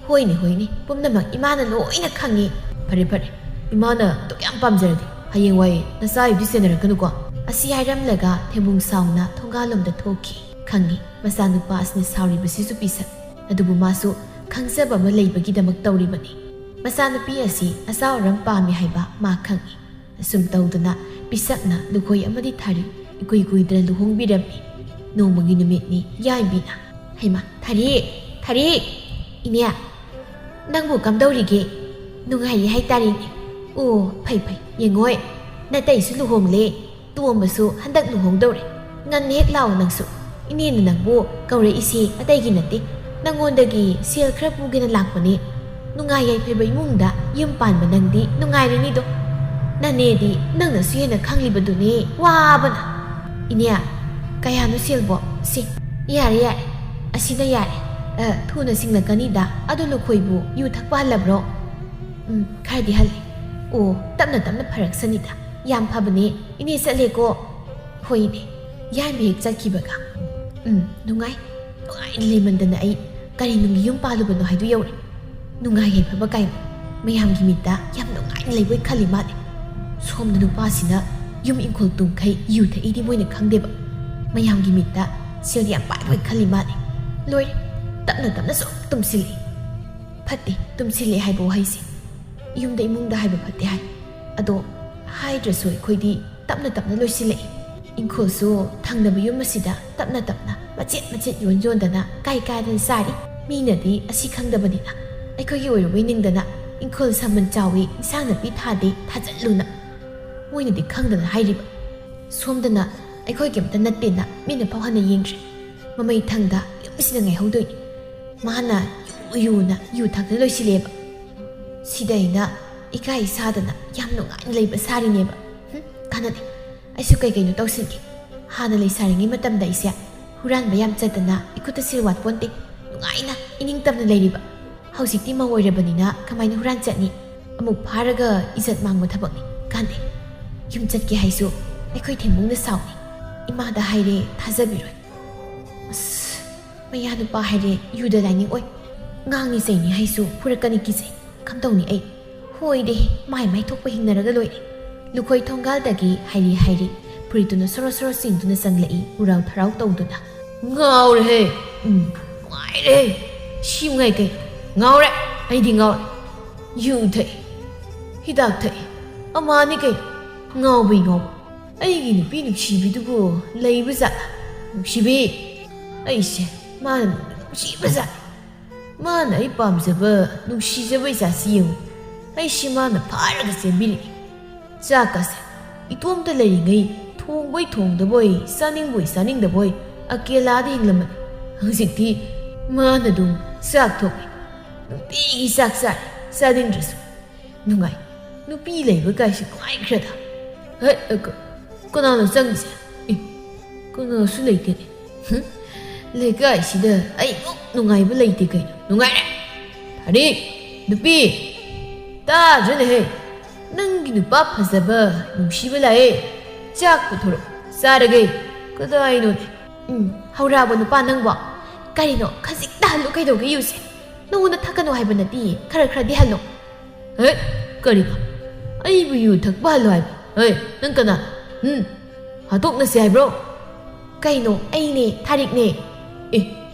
ꯍꯣꯏꯅꯦ ꯍꯣꯏꯅꯦ, ꯄꯨꯝꯅꯃꯛ ꯏꯃꯥꯅ ꯂꯣꯏꯅ ꯈꯪꯉꯤ꯫ ꯐꯔꯦ ꯐꯔꯦ, ꯏꯃꯥꯅ ꯑꯗꯨꯛ ꯌꯥꯝ ꯄꯥꯝꯖꯔꯗꯤ ꯍꯌꯦꯡꯋꯥꯏ ꯅꯆꯥ ꯏꯕꯤ ꯁꯦꯟꯅꯔꯛꯀꯅꯨꯀꯣ꯫ ꯑꯁꯤ ꯍꯥꯏꯔꯝꯂꯒ ꯊꯦꯝꯕꯨꯡ ꯁꯥꯎꯅ ꯊꯣꯡꯒꯥꯜꯂꯣꯝꯗ ꯊꯣꯛꯈꯤ꯫ ꯈꯪꯉꯤ, ꯃꯆꯥꯅꯨꯄꯥ ꯑꯁꯤꯅ ꯁꯥꯎꯔꯤꯕꯁꯤꯁꯨ ꯄꯤꯁꯛ꯫ ꯑꯗꯨꯕꯨ ꯃꯥꯁꯨ ꯈꯪꯖꯕ ꯑꯃ ꯂꯩꯕꯒꯤꯗꯃꯛ ꯇꯧꯔꯤꯕꯅꯤ꯫ ꯃꯆꯥꯅꯨꯄꯤ ꯑꯁꯤ ꯑꯆꯥꯎ ꯑꯔꯝ ꯄꯥꯝꯃꯤ ꯍꯥꯏꯕ ꯃꯥ ꯈꯪꯉꯤ꯫ ꯑꯁꯨꯝ ꯇꯧꯗꯨꯅ ꯄꯤꯁꯛꯅ ꯂꯨꯈꯣꯏ ꯑꯃꯗꯤ ꯊꯥꯔꯤ ꯏꯀꯨꯏ ꯀꯨꯏꯗꯅ ꯂꯨꯍꯣꯡꯕꯤꯔꯝꯃꯤ꯫ ꯅꯣꯡꯃꯒꯤ ꯅꯨꯃꯤꯠꯅꯤ꯫ ꯌꯥꯏꯕꯤꯅ, "ꯍꯩꯃꯥ, ꯊꯥꯔꯤ, ꯊꯥꯔꯤ! ꯏꯅꯦ, ꯅꯪꯕꯨ ꯀꯝꯗꯧꯔꯤꯒꯦ? ꯅꯨꯡꯉꯥꯏꯔꯤ ꯍꯥꯏꯇꯥꯔꯦꯅꯦ꯫ ꯑꯣ, ꯐꯩ ꯐꯩ, ꯌꯦꯡꯉꯣꯏ, ꯅꯇꯩꯁꯨ ꯂꯨꯍꯣꯡꯂꯦ꯫ ꯇꯣꯝꯕꯁꯨ ꯍꯟꯗꯛ ꯂꯨꯍꯣꯡꯗꯧꯔꯦ꯫ ꯉꯟꯅ ꯍꯦꯛ ꯂꯥꯛꯑꯣ ꯅꯪꯁꯨ꯫ ꯏꯅꯦꯅ ꯅꯪꯕꯨ ꯀꯧꯔꯛꯏꯁꯤ ꯑꯇꯩꯒꯤ ꯅꯠꯇꯦ, ꯅꯪꯉꯣꯟꯗꯒꯤ ꯁꯦꯜ ꯈꯔ ꯄꯨꯒꯦꯅ ꯂꯥꯛꯄꯅꯦ꯫ ꯅꯨꯡꯉꯥꯏ ꯌꯥꯏꯐꯕ ꯏꯃꯨꯡꯗ ꯌꯨꯝ ꯄꯥꯟꯕ ꯅꯪꯗꯤ ꯅꯨꯡꯉꯥꯏꯔꯅꯤꯗꯣ꯫ ꯅꯅꯦꯗꯤ ꯅꯪꯅꯁꯨ ꯍꯦꯟꯅ ꯈꯪꯂꯤꯕꯗꯨꯅꯦ ꯋꯥꯕꯅ꯫ ꯏꯅꯦ, ꯀꯌꯥꯅꯣ ꯁꯦꯜꯕꯣ? ꯁꯤ, ꯌꯥꯔꯦ ꯌꯥꯔꯦ, ꯑꯁꯤꯅ ꯌꯥꯔꯦ꯫ ꯑ, ꯊꯨꯅ ꯁꯤꯡꯂꯛꯀꯅꯤꯗ꯫ ꯑꯗꯨ ꯂꯨꯈꯣꯏꯕꯨ ꯌꯨ ꯊꯛꯄ ꯍꯜꯂꯕ꯭ꯔꯣ? ꯎꯝ, ꯈꯔꯗꯤ ꯍꯜꯂꯦ꯫ ꯑꯣ, ꯇꯞꯅ ꯇꯞꯅ ꯐꯔꯛꯁꯅꯤꯗ꯫ ꯌꯥꯝ ꯐꯕꯅꯦ꯫ ꯏꯅꯦ ꯆꯠꯂꯦꯀꯣ꯫ ꯍꯣꯏꯅꯦ, ꯌꯥꯏꯃ ꯍꯦꯛ ꯆꯠꯈꯤꯕꯒ꯫ ꯎꯝ, ꯅꯨꯡꯉꯥꯏ꯫ ꯅꯨꯡꯉꯥꯏꯅ ꯂꯩꯃꯟꯗꯅ ꯑꯩ ꯀꯔꯤ ꯅꯨꯡꯒꯤ ꯌꯨꯝ ꯄꯥꯜꯂꯨꯕꯅꯣ ꯍꯥꯏꯗꯨ ꯌꯧꯔꯦ꯫ ꯅꯨꯡꯉꯥꯏ ꯌꯥꯏꯐꯕ ꯀꯥꯏꯅ ꯃꯌꯥꯝꯒꯤ ꯃꯤꯠꯇ ꯌꯥꯝ ꯅꯨꯡꯉꯥꯏꯅ ꯂꯩꯕꯣꯏ ꯈꯜꯂꯤ ꯃꯥꯜꯂꯦ꯫ ꯁꯣꯝꯗ ꯅꯨꯄꯥꯁꯤꯅ ꯌꯨꯝ ꯏꯪꯈꯣꯜ ꯇꯨꯝꯈꯩ ꯌꯨ ꯊꯛꯏꯗꯤ ꯃꯣꯏꯅ ꯈꯪꯗꯦꯕ꯫ ꯃꯌꯥꯝꯒꯤ ꯃꯤꯠꯇ ꯁꯦꯜ ꯌꯥꯝ ꯄꯥꯏꯕꯣꯏ ꯈꯜꯂꯤ ꯃꯥꯜꯂꯦ꯫ ꯂꯣꯏꯔꯦ, ꯇꯞꯅ ꯇꯞꯅ ꯁꯨꯝ ꯇꯨꯝꯁꯤꯜꯂꯛꯏ꯫ ꯐꯠꯇꯦ, ꯇꯨꯝꯁꯤꯜꯂꯛꯑꯦ ꯍꯥꯏꯕ ꯋꯥꯍꯩꯁꯦ꯫ ꯌꯨꯝꯗ ꯏꯃꯨꯡꯗ ꯍꯥꯏꯕ ꯐꯠꯇꯦ ꯍꯥꯏ꯫ ꯑꯗꯣ ꯍꯥꯏꯗ꯭ꯔꯁꯨ ꯑꯩꯈꯣꯏꯗꯤ ꯇꯞꯅ ꯇꯞꯅ ꯂꯣꯏꯁꯤꯜꯂꯛꯏ꯫ ꯏꯪꯈꯣꯜꯁꯨ ꯊꯪꯅꯕ ꯌꯨꯝ ꯑꯁꯤꯗ ꯇꯞꯅ ꯇꯞꯅ ꯃꯆꯦꯠ ꯃꯆꯦꯠ ꯌꯣꯟ ꯌꯣꯟꯗꯅ ꯀꯥꯏ ꯀꯥꯏꯗꯅ ꯆꯥꯔꯤ꯫ ꯃꯤꯅꯗꯤ ꯑꯁꯤ ꯈꯪꯗꯕꯅꯤꯅ ꯑꯩꯈꯣꯏꯒꯤ ꯑꯣꯏꯔꯨꯕꯩ ꯅꯤꯡꯗꯅ ꯏꯪꯈꯣꯜ ꯁꯝꯕꯜ ꯆꯥꯎꯏ, ꯏꯟꯁꯥꯡ ꯅꯥꯄꯤ ꯊꯥꯗꯦ, ꯊꯥꯖꯜꯂꯨꯅ꯫ ꯃꯣꯏꯅꯗꯤ ꯈꯪꯗꯅ ꯍꯥꯏꯔꯤꯕ꯫ ꯁꯣꯝꯗꯅ ꯑꯩꯈꯣꯏ ꯀꯩꯝꯇ ꯅꯠꯇꯦꯅ ꯃꯤꯅ ꯐꯥꯎ ꯍꯟꯅ ꯌꯦꯡꯗ꯭ꯔꯦ꯫ ꯃꯃꯩ ꯊꯪꯗ ꯌꯨꯝꯁꯤꯗ ꯉꯥꯏꯍꯧꯗꯣꯏꯅꯤ꯫ ꯃꯥꯅ ꯌꯨ ꯌꯨꯅ ꯌꯨ ꯊꯛꯇ ꯂꯣꯏꯁꯤꯜꯂꯦꯕ꯫ ꯁꯤꯗ ꯑꯩꯅ ꯏꯀꯥꯏ ꯁꯥꯗꯅ ꯌꯥꯝ ꯅꯨꯡꯉꯥꯏꯅ ꯂꯩꯕ ꯁꯥꯔꯤꯅꯦꯕ꯫ ꯍꯨꯝ, ꯀꯥꯟꯅꯗꯦ꯫ ꯑꯩꯁꯨ ꯀꯩ ꯀꯩꯅꯣ ꯇꯧꯁꯤꯟꯒꯦ꯫ ꯍꯥꯟꯅ ꯂꯩꯁꯥꯔꯤꯉꯩ ꯃꯇꯝꯗ ꯑꯩꯁꯦ ꯍꯨꯔꯥꯟꯕ ꯌꯥꯝ ꯆꯠꯇꯅ ꯏꯈꯨꯠꯇ ꯁꯤꯜ ꯋꯥꯠꯄꯣꯟꯇꯦ꯫ ꯅꯨꯡꯉꯥꯏꯅ ꯏꯅꯤꯡ ꯇꯝꯅ ꯂꯩꯔꯤꯕ꯫ ꯍꯧꯖꯤꯛꯇꯤ ꯃꯧ ꯑꯣꯏꯔꯕꯅꯤꯅ ꯀꯃꯥꯏꯅ ꯍꯨꯔꯥꯟ ꯆꯠꯅꯤ? ꯑꯃꯨꯛ ꯐꯥꯔꯒ ꯏꯖꯠ ꯃꯥꯡꯕ ꯊꯕꯛꯅꯤ꯫ ꯀꯥꯟꯗꯦ꯫ ꯌꯨꯝ ꯆꯠꯀꯦ ꯍꯥꯏꯁꯨ ꯑꯩꯈꯣꯏ ꯊꯦꯝꯕꯨꯡꯅ ꯁꯥꯎꯅꯤ꯫ ꯏꯃꯥꯗ ꯍꯥꯏꯔꯦ ꯊꯥꯖꯕꯤꯔꯣꯏ꯫ ꯑꯁ, ꯃꯌꯥ ꯅꯨꯄꯥ ꯍꯥꯏꯔꯦ ꯌꯨꯗ ꯂꯥꯏꯅꯤꯡ ꯑꯣꯏ꯫ ꯉꯥꯡꯅꯤ ꯆꯩꯅꯤ ꯍꯥꯏꯁꯨ ꯐꯨꯔꯛꯀꯅꯤ ꯀꯤꯖꯩ꯫ ꯀꯝꯗꯧꯅꯤ ꯑꯩ? ꯍꯣꯏꯗꯦ, ꯃꯥꯏ ꯃꯥꯏ ꯊꯣꯛꯄ ꯍꯤꯡꯅꯔꯒ ꯂꯣꯏꯔꯦ꯫ ꯂꯨꯈꯣꯏ ꯊꯣꯡꯒꯥꯜꯗꯒꯤ ꯍꯥꯏꯔꯤ ꯍꯥꯏꯔꯤ ꯐꯨꯔꯤꯠꯇꯨꯅ ꯁꯣꯔꯣ ꯁꯣꯔꯣ ꯆꯤꯡꯗꯨꯅ ꯆꯪꯂꯛꯏ, ꯎꯔꯥꯎ ꯊꯔꯥꯎ ꯇꯧꯗꯨꯅ꯫ ꯉꯥꯎꯔꯦꯍꯦ! ꯎꯝ, ꯅꯨꯡꯉꯥꯏꯔꯦ! ꯁꯤ ꯉꯥꯏ ꯀꯩ? ꯉꯥꯎꯔꯦ! ꯑꯩꯗꯤ ꯉꯥꯎꯔꯦ꯫ ꯌꯨ ꯊꯛꯏ, ꯍꯤꯗꯥꯛ ꯊꯛꯏ, ꯑꯃꯥꯅꯤ ꯀꯩ? ꯉꯥꯎꯕꯩ ꯉꯥꯎꯕ꯫ ꯑꯩꯒꯤ ꯅꯨꯄꯤ ꯅꯨꯡꯁꯤꯕꯤꯗꯨꯕꯨ ꯂꯩꯕ ꯖꯥꯠꯂ? ꯅꯨꯡꯁꯤꯕꯤ, ꯑꯩꯁꯦ ꯃꯥꯅ ꯅꯨꯡꯁꯤꯕ ꯖꯥꯠꯅꯤ꯫ ꯃꯥꯅ ꯑꯩ ꯄꯥꯝꯖꯕ, ꯅꯨꯡꯁꯤꯖꯕ ꯏꯆꯥꯁꯤ ꯌꯦꯡꯉꯨ꯫ ꯑꯩꯁꯤ ꯃꯥꯅ ꯐꯥꯔꯒ ꯆꯦꯟꯕꯤꯔꯛꯏ꯫ ꯆꯥꯛꯀꯁꯦ ꯏꯇꯣꯝꯇ ꯂꯩꯔꯤꯉꯩ ꯊꯣꯡꯕꯣꯏ ꯊꯣꯡꯗꯕꯣꯏ, ꯆꯥꯅꯤꯡꯕꯣꯏ ꯆꯥꯅꯤꯡꯗꯕꯣꯏ ꯑꯀꯦꯂꯥꯗ ꯍꯤꯡꯂꯝꯕꯅꯤ꯫ ꯍꯧꯖꯤꯛꯇꯤ ꯃꯥꯅ ꯑꯗꯨꯝ ꯆꯥꯛ ꯊꯣꯡꯉꯤ꯫ ꯅꯨꯡꯇꯤꯒꯤ ꯆꯥꯛ ꯆꯥꯔꯦ, ꯆꯥꯅꯤꯡꯗ꯭ꯔꯁꯨ꯫ ꯅꯨꯡꯉꯥꯏ꯫ ꯅꯨꯄꯤ ꯂꯩꯕ ꯀꯥꯏꯁꯤ ꯅꯨꯡꯉꯥꯏꯈ꯭ꯔꯦꯗ꯫ ꯍꯦ, ꯀ-, ꯀꯅꯥꯅꯣ ꯆꯪꯉꯤꯁꯦ? ꯑꯦ, ꯀꯅꯥꯁꯨ ꯂꯩꯇꯦꯅꯦ꯫ ꯍꯨꯝ? ꯂꯩꯀꯥꯏꯁꯤꯗ ꯑꯩꯃꯨꯛ ꯅꯨꯡꯉꯥꯏꯕ ꯂꯩꯇꯦ ꯀꯩꯅꯣ꯫ ꯅꯨꯡꯉꯥꯏꯔꯦ꯫ ꯐꯔꯦ, ꯅꯨꯄꯤ, ꯇꯥꯗ꯭ꯔꯅꯦꯍꯦ? ꯅꯪꯒꯤ ꯅꯨꯄꯥ ꯐꯖꯕ ꯅꯨꯡꯁꯤꯕ ꯂꯥꯛꯑꯦ꯫ ꯆꯥꯛ ꯄꯨꯊꯣꯔꯛꯑꯣ, ꯆꯥꯔꯒꯦ꯫ ꯀꯗꯥꯏꯅꯣꯅꯦ? ꯎꯝ, ꯍꯧꯔꯛꯑꯕꯣ ꯅꯨꯄꯥ ꯅꯪꯕꯣ? ꯀꯔꯤꯅꯣ, ꯈꯖꯤꯛꯇ ꯍꯜꯂꯨ ꯀꯩꯗꯧꯒꯦ ꯌꯨꯁꯦ? ꯅꯉꯣꯟꯗ ꯊꯛꯀꯅꯨ ꯍꯥꯏꯕ ꯅꯠꯇꯤꯌꯦ, ꯈꯔ ꯈꯔꯗꯤ ꯍꯜꯂꯣ꯫ ꯍꯦ, ꯀꯔꯤꯅꯣ? ꯑꯩꯕꯨ ꯌꯨ ꯊꯛꯄ ꯍꯜꯂꯣ ꯍꯥꯏꯕ? ꯍꯦ, ꯅꯪ ꯀꯅꯥ? ꯎꯝ, ꯍꯥꯠꯇꯣꯛꯅꯁꯦ ꯍꯥꯏꯕ꯭ꯔꯣ? ꯀꯩꯅꯣ? ꯑꯩꯅꯦ, ꯊꯥꯔꯤꯛꯅꯦ꯫ ꯑꯦ,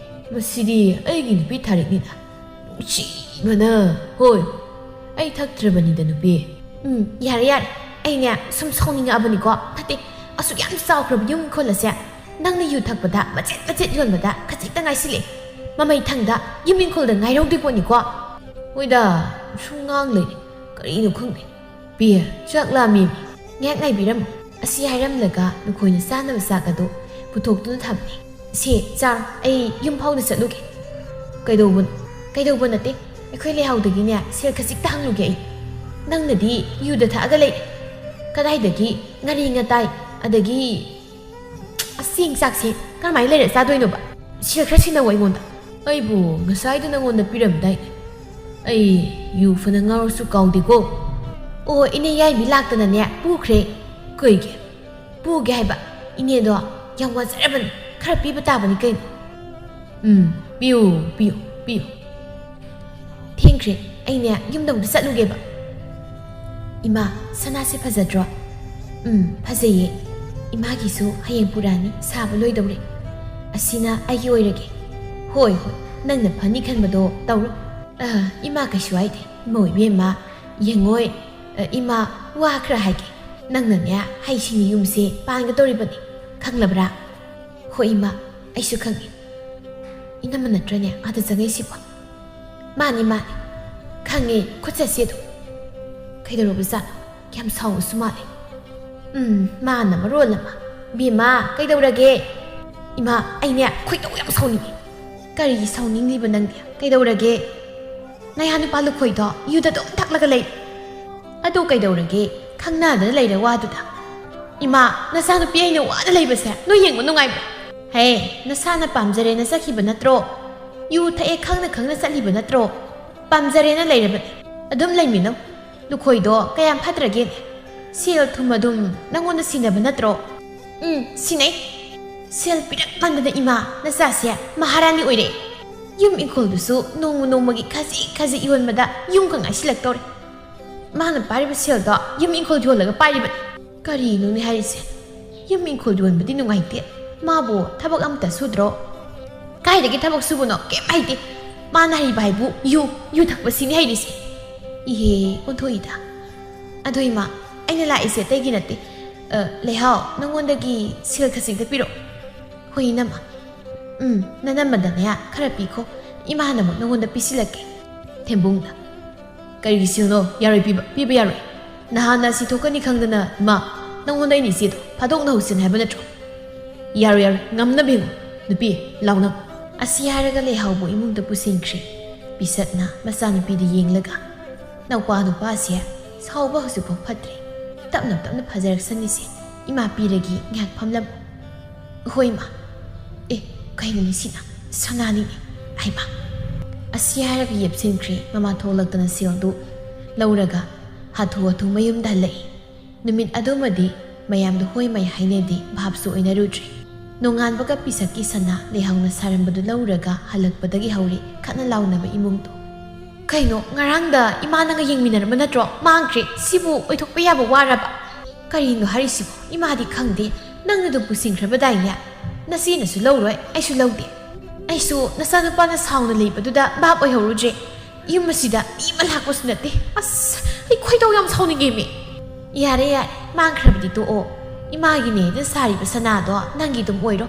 ꯃꯁꯤꯗꯤ ꯑꯩꯒꯤ ꯅꯨꯄꯤ ꯊꯥꯔꯤꯛꯅꯤꯅ꯫ ꯅꯨꯡꯁꯤꯕꯅ꯫ ꯍꯣꯏ, ꯑꯩ ꯊꯛꯇ꯭ꯔꯕꯅꯤꯗ, ꯅꯨꯄꯤ꯫ ꯎꯝ, ꯌꯥꯔꯦ, ꯌꯥꯔꯦ꯫ ꯑꯩꯅꯦ, ꯁꯨꯝ ꯁꯥꯎꯅꯤꯡꯉꯛꯑꯕꯅꯤꯀꯣ꯫ ꯅꯠꯇꯦ, ꯑꯁꯨꯛ ꯌꯥꯝ ꯆꯥꯎꯈ꯭ꯔꯕ ꯌꯨꯝ ꯏꯪꯈꯣꯜ ꯑꯁꯦ ꯅꯪꯅ ꯌꯨ ꯊꯛꯄꯗ ꯃꯆꯦꯠ ꯃꯆꯦꯠ ꯌꯣꯟꯕꯗ ꯈꯖꯤꯛꯇ ꯉꯥꯏꯁꯤꯜꯂꯦ꯫ ꯃꯃꯩ ꯊꯪꯗ ꯌꯨꯝ ꯏꯪꯈꯣꯜꯗ ꯉꯥꯏꯔꯧꯗꯣꯏ ꯄꯣꯠꯅꯤꯀꯣ꯫ ꯍꯣꯏꯗ, ꯁꯨꯝ ꯉꯥꯡ ꯂꯩꯔꯦ꯫ ꯀꯔꯤꯅꯣ ꯈꯪꯗꯦ꯫ ꯄꯤꯌꯦ, ꯆꯥꯛ ꯂꯥꯝꯃꯤ꯫ ꯉꯥꯏꯍꯥꯛ ꯉꯥꯏꯕꯤꯔꯝꯃꯨ꯫ ꯑꯁꯤ ꯍꯥꯏꯔꯝꯂꯒ ꯂꯨꯈꯣꯏꯅ ꯆꯥꯅꯕ ꯆꯥꯛ ꯑꯗꯨ ꯄꯨꯊꯣꯛꯇꯨꯅ ꯊꯝꯃꯤ꯫ "ꯁꯦ, ꯆꯥꯔꯣ, ꯑꯩ ꯌꯨꯝ ꯐꯥꯎꯅ ꯆꯠꯂꯨꯒꯦ꯫" "ꯀꯩꯗꯧꯕꯅꯣ?" "ꯀꯩꯗꯧꯕ ꯅꯠꯇꯦ, ꯑꯩꯈꯣꯏ ꯂꯩꯍꯥꯎꯗꯒꯤꯅꯦ ꯁꯦꯜ ꯈꯖꯤꯛꯇ ꯍꯪꯂꯨꯒꯦ ꯑꯩ꯫ ꯅꯪꯅꯗꯤ ꯌꯨꯗ ꯊꯛꯑꯒ ꯂꯩ꯫ ꯀꯗꯥꯏꯗꯒꯤ ꯉꯥꯔꯤ ꯉꯇꯥꯏ, ꯑꯗꯒꯤ ꯑꯁ, ꯆꯦꯡ ꯆꯥꯛꯁꯦ ꯀꯔꯝꯍꯥꯏꯅ ꯂꯩꯔ ꯆꯥꯗꯣꯏꯅꯣꯕ? ꯁꯦꯜ ꯈꯔ ꯁꯤꯟꯅꯧ ꯑꯩꯉꯣꯟꯗ꯫" "ꯑꯩꯕꯨ ꯉꯁꯥꯏꯗ ꯅꯉꯣꯟꯗ ꯄꯤꯔꯝꯗꯥꯏꯅꯦ꯫ ꯑꯩ ꯌꯨ ꯐꯅ ꯉꯥꯎꯔꯁꯨ ꯀꯥꯎꯗꯦꯀꯣ꯫" "ꯑꯣ, ꯏꯅꯦ ꯌꯥꯏꯃꯤ ꯂꯥꯛꯇꯅꯅꯦ ꯄꯨꯈ꯭ꯔꯦ꯫" "ꯀꯩꯒꯤ?" "ꯄꯨꯒꯦ ꯍꯥꯏꯕ꯫ ꯏꯅꯦꯗꯣ ꯌꯥꯝ ꯋꯥꯖꯔꯕꯅꯤ꯫ ꯈꯔ ꯄꯤꯕ ꯇꯥꯕꯅꯤ ꯀꯩꯅꯣ꯫" "ꯎꯝ, ꯄꯤꯌꯨ, ꯄꯤꯌꯨ, ꯄꯤꯌꯨ꯫" "ꯊꯦꯡꯈ꯭ꯔꯦ, ꯑꯩꯅꯦ ꯌꯨꯝꯗ ꯑꯃꯨꯛꯇ ꯆꯠꯂꯨꯒꯦꯕ꯫" "ꯏꯃꯥ, ꯁꯅꯥꯁꯦ ꯐꯖꯗ꯭ꯔꯣ?" "ꯎꯝ, ꯐꯖꯩꯌꯦ꯫ ꯏꯃꯥꯒꯤꯁꯨ ꯍꯌꯦꯡ ꯄꯨꯔꯛꯑꯅꯤ, ꯁꯥꯕ ꯂꯣꯏꯗꯧꯔꯦ꯫ ꯑꯁꯤꯅ ꯑꯩꯒꯤ ꯑꯣꯏꯔꯒꯦ꯫" "ꯍꯣꯏ, ꯍꯣꯏ, ꯅꯪꯅ ꯐꯅꯤ ꯈꯟꯕꯗꯣ ꯇꯧꯔꯣ꯫" "ꯑ, ꯏꯃꯥ, ꯀꯩꯁꯨ ꯍꯥꯏꯗꯦ꯫ ꯏꯃꯧ ꯏꯕꯦꯝꯃ, ꯌꯦꯡꯉꯣꯏ, ꯑ, ꯏꯃꯥ, ꯋꯥ ꯈꯔ ꯍꯥꯏꯒꯦ꯫ ꯅꯪꯅꯅꯦ ꯍꯩꯁꯤꯡꯅ ꯌꯨꯝꯁꯦ ꯄꯥꯟꯒꯗꯧꯔꯤꯕꯅꯤ, ꯈꯪꯂꯕ꯭ꯔꯥ?" "ꯍꯣꯏ ꯏꯃꯥ, ꯑꯩꯁꯨ ꯈꯪꯉꯤ꯫" "ꯏꯅꯝꯃ ꯅꯠꯇ꯭ꯔꯅꯦ ꯑꯥꯗ ꯆꯪꯉꯛꯏꯁꯤꯕꯣ?" "ꯃꯥꯅꯤ, ꯃꯥꯅꯤ꯫ ꯈꯪꯉꯦ, ꯈꯨꯠꯁꯦ ꯑꯗꯨꯝ꯫ ꯀꯩꯗꯧꯔꯕꯖꯥꯠꯅꯣ? ꯌꯥꯝ ꯁꯥꯎꯕꯁꯨ ꯃꯥꯜꯂꯦ꯫" "ꯎꯝ, ꯃꯥꯅ ꯃꯔꯣꯜ ꯑꯃ꯫ ꯕꯦꯝꯃ, ꯀꯩꯗꯧꯔꯒꯦ?" "ꯏꯃꯥ, ꯑꯩꯅꯦ ꯈꯣꯏꯗꯧ ꯌꯥꯝ ꯁꯥꯎꯅꯤꯡꯉꯤ꯫" "ꯀꯔꯤꯒꯤ ꯁꯥꯎꯅꯤꯡꯂꯤꯕ ꯅꯪꯗꯤ? ꯀꯩꯗꯧꯔꯒꯦ?" "ꯅꯌꯥ ꯅꯨꯄꯥ ꯂꯨꯈꯣꯏꯗꯣ ꯌꯨꯗ ꯑꯗꯨꯝ ꯊꯛꯂꯒ ꯂꯩ꯫" "ꯑꯗꯨ ꯀꯩꯗꯧꯔꯒꯦ? ꯈꯪꯅꯗꯅ ꯂꯩꯔ ꯋꯥꯗꯨꯗ꯫" "ꯏꯃꯥ, ꯅꯆꯥꯅꯨꯄꯤ ꯑꯩꯅ ꯋꯥꯅ ꯂꯩꯕꯁꯦ ꯅꯣꯏ ꯌꯦꯡꯕ ꯅꯨꯡꯉꯥꯏꯕ꯭ꯔꯥ? ꯍꯦ, ꯅꯁꯥꯅ ꯄꯥꯝꯖꯔꯦꯅ ꯆꯠꯈꯤꯕ ꯅꯠꯇ꯭ꯔꯣ? ꯌꯨ ꯊꯛꯑꯦ ꯈꯪꯅ ꯈꯪꯅ ꯆꯠꯂꯤꯕ ꯅꯠꯇ꯭ꯔꯣ? ꯄꯥꯝꯖꯔꯦꯅ ꯂꯩꯔꯕꯅꯦ꯫ ꯑꯗꯨꯝ ꯂꯩꯃꯤꯟꯅꯧ꯫ ꯂꯨꯈꯣꯏꯗꯣ ꯀꯌꯥꯝ ꯐꯠꯇ꯭ꯔꯒꯦꯅꯦ? ꯁꯦꯜ ꯊꯨꯝ ꯑꯗꯨꯝ ꯅꯪꯉꯣꯟꯗ ꯁꯤꯟꯅꯕ ꯅꯠꯇ꯭ꯔꯣ?" "ꯎꯝ, ꯁꯤꯟꯅꯩ꯫ ꯁꯦꯜ ꯄꯤꯔꯛꯃꯟꯗꯅ ꯏꯃꯥ, ꯅꯆꯥꯁꯦ ꯃꯍꯥꯔꯥꯅꯤ ꯑꯣꯏꯔꯦ꯫ ꯌꯨꯝ ꯏꯪꯈꯣꯜꯗꯨꯁꯨ ꯅꯣꯡꯃ ꯅꯣꯡꯃꯒꯤ ꯈꯖꯤꯛ ꯈꯖꯤꯛ ꯌꯣꯟꯕꯗ ꯌꯨꯝꯒ ꯉꯥꯏꯁꯤꯜꯂꯛꯇꯧꯔꯦ꯫ ꯃꯥꯅ ꯄꯥꯏꯔꯤꯕ ꯁꯦꯜꯗꯣ ꯌꯨꯝ ꯏꯪꯈꯣꯜ ꯌꯣꯜꯂꯒ ꯄꯥꯏꯔꯤꯕꯅꯤ꯫" "ꯀꯔꯤꯅꯣꯅꯦ ꯍꯥꯏꯔꯤꯁꯦ? ꯌꯨꯝ ꯏꯪꯈꯣꯜ ꯌꯣꯟꯕꯗꯤ ꯅꯨꯡꯉꯥꯏꯇꯦ꯫ ꯃꯥꯕꯨ ꯊꯕꯛ ꯑꯝꯇ ꯁꯨꯗ꯭ꯔꯣ? ꯀꯥꯏꯗꯒꯤ ꯊꯕꯛ ꯁꯨꯕꯅꯣ? ꯀꯩꯝ ꯍꯩꯇꯦ꯫ ꯃꯥꯅ ꯍꯩꯕ ꯍꯥꯏꯕꯨ ꯌꯨ, ꯌꯨ ꯊꯛꯄꯁꯤꯅꯤ ꯍꯩꯔꯤꯁꯦ꯫ ꯏꯍꯦ, ꯑꯣꯟꯊꯣꯛꯏꯗ꯫ ꯑꯗꯣ ꯏꯃꯥ, ꯑꯩꯅ ꯂꯥꯛꯏꯁꯦ ꯑꯇꯩꯒꯤ ꯅꯠꯇꯦ꯫ ꯑ, ꯂꯩꯍꯥꯎ, ꯅꯉꯣꯟꯗꯒꯤ ꯁꯦꯜ ꯈꯖꯤꯛꯇ ꯄꯤꯔꯛꯑꯣ꯫ ꯍꯣꯏ ꯏꯅꯝꯃ꯫ ꯎꯝ, ꯅꯅꯝꯃꯗꯅꯦ ꯈꯔ ꯄꯤꯈꯣ꯫ ꯏꯃꯥꯅ ꯑꯃꯨꯛ ꯅꯉꯣꯟꯗ ꯄꯤꯁꯤꯜꯂꯛꯀꯦ꯫ ꯊꯦꯝꯕꯨꯡꯅ, "ꯀꯔꯤꯒꯤ ꯁꯦꯜꯅꯣ? ꯌꯥꯔꯣꯏ ꯄꯤꯕ, ꯄꯤꯕ ꯌꯥꯔꯣꯏ꯫ ꯅꯍꯥꯟꯅ ꯁꯤ ꯊꯣꯛꯀꯅꯤ ꯈꯪꯗꯅ, ꯏꯃꯥ, ꯅꯉꯣꯟꯗ ꯑꯩꯅ ꯏꯆꯦꯗꯣ ꯐꯥꯗꯣꯛꯅꯍꯧꯁꯤꯅ ꯍꯥꯏꯕ ꯅꯠꯇ꯭ꯔꯣ? ꯌꯥꯔꯣꯏ, ꯌꯥꯔꯣꯏ, ꯉꯝꯅꯕ ꯌꯦꯡꯉꯨ꯫ ꯅꯨꯄꯤ, ꯂꯥꯎ ꯅꯪ꯫" ꯑꯁꯤ ꯍꯥꯏꯔꯒ ꯂꯩꯍꯥꯎꯕꯨ ꯏꯃꯨꯡꯗ ꯄꯨꯁꯤꯟꯈ꯭ꯔꯦ꯫ ꯄꯤꯁꯛꯅ ꯃꯆꯥꯅꯨꯄꯤꯗ ꯌꯦꯡꯂꯒ, "ꯅꯧꯄꯥ ꯅꯨꯄꯥꯁꯦ ꯁꯥꯎꯕ ꯍꯧꯖꯤꯛꯐꯥꯎ ꯐꯠꯇ꯭ꯔꯦ꯫ ꯇꯞꯅ ꯇꯞꯅ ꯐꯖꯔꯛꯁꯅꯤꯁꯦ꯫ ꯏꯃꯥ ꯄꯤꯔꯒꯦ, ꯉꯥꯏꯍꯥꯛ ꯐꯝꯂꯝꯃꯨ꯫" "ꯍꯣꯏ ꯏꯃꯥ꯫" "ꯑꯦ, ꯀꯩꯅꯣꯅꯦ ꯁꯤꯅ? ꯁꯅꯥꯅꯤꯅꯦ꯫ ꯍꯩꯃꯥ꯫" ꯑꯁꯤ ꯍꯥꯏꯔꯒ ꯌꯦꯞꯁꯤꯟꯈ꯭ꯔꯦ꯫ ꯃꯃꯥ ꯊꯣꯛꯂꯛꯇꯅ ꯁꯦꯜꯗꯨ ꯂꯧꯔꯒ ꯍꯥꯊꯨ ꯍꯥꯊꯨ ꯃꯌꯨꯝꯗ ꯍꯜꯂꯛꯏ꯫ ꯅꯨꯃꯤꯠ ꯑꯗꯨꯃꯗꯤ ꯃꯌꯥꯝꯗ ꯍꯣꯏ ꯃꯥꯏ ꯍꯥꯏꯅꯗꯦ, ꯚꯥꯞꯁꯨ ꯑꯣꯏꯅꯔꯨꯗ꯭ꯔꯦ꯫ ꯅꯣꯡꯉꯥꯟꯕꯒ ꯄꯤꯁꯛꯀꯤ ꯁꯅꯥ ꯂꯩꯍꯥꯎꯅ ꯁꯥꯔꯝꯕꯗꯨ ꯂꯧꯔꯒ ꯍꯜꯂꯛꯄꯗꯒꯤ ꯍꯧꯔꯦ ꯈꯠꯅ ꯂꯥꯎꯅꯕ ꯏꯃꯨꯡꯗꯣ꯫ "ꯀꯩꯅꯣ, ꯉꯔꯥꯡꯗ ꯏꯃꯥ ꯅꯪꯒ ꯌꯦꯡꯃꯤꯟꯅꯔꯝꯕ ꯅꯠꯇ꯭ꯔꯣ? ꯃꯥꯡꯈ꯭ꯔꯦ꯫ ꯁꯤꯕꯨ ꯑꯣꯏꯊꯣꯛꯄ ꯌꯥꯕ ꯋꯥꯔꯕ? ꯀꯔꯤꯅꯣ ꯍꯥꯏꯔꯤꯁꯤꯕꯣ? ꯏꯃꯥꯗꯤ ꯈꯪꯗꯦ꯫ ꯅꯪꯅ ꯑꯗꯨꯝ ꯄꯨꯁꯤꯟꯈ꯭ꯔꯕꯗꯥꯏꯅꯦ? ꯅꯆꯦꯅꯁꯨ ꯂꯧꯔꯣꯏ, ꯑꯩꯁꯨ ꯂꯧꯗꯦ꯫ ꯑꯩꯁꯨ ꯅꯆꯥꯅꯨꯄꯥꯅ ꯁꯥꯎꯅ ꯂꯩꯕꯗꯨꯗ ꯚꯥꯞ ꯑꯣꯏꯍꯧꯔꯨꯗ꯭ꯔꯦ꯫ ꯌꯨꯝ ꯑꯁꯤꯗ ꯃꯤ ꯑꯃ ꯂꯥꯛꯄꯁꯨ ꯅꯠꯇꯦ꯫ ꯑꯁ, ꯑꯩ ꯈꯣꯏꯗꯧ ꯌꯥꯝ ꯁꯥꯎꯅꯤꯡꯉꯦꯃꯤ꯫" "ꯌꯥꯔꯦ, ꯌꯥꯔꯦ, ꯃꯥꯡꯈ꯭ꯔꯕꯗꯤ ꯇꯣꯛꯑꯣ꯫ ꯏꯃꯥꯒꯤꯅꯦꯅ ꯁꯥꯔꯤꯕ ꯁꯅꯥꯗꯣ ꯅꯪꯒꯤ ꯑꯗꯨꯝ ꯑꯣꯏꯔꯣ꯫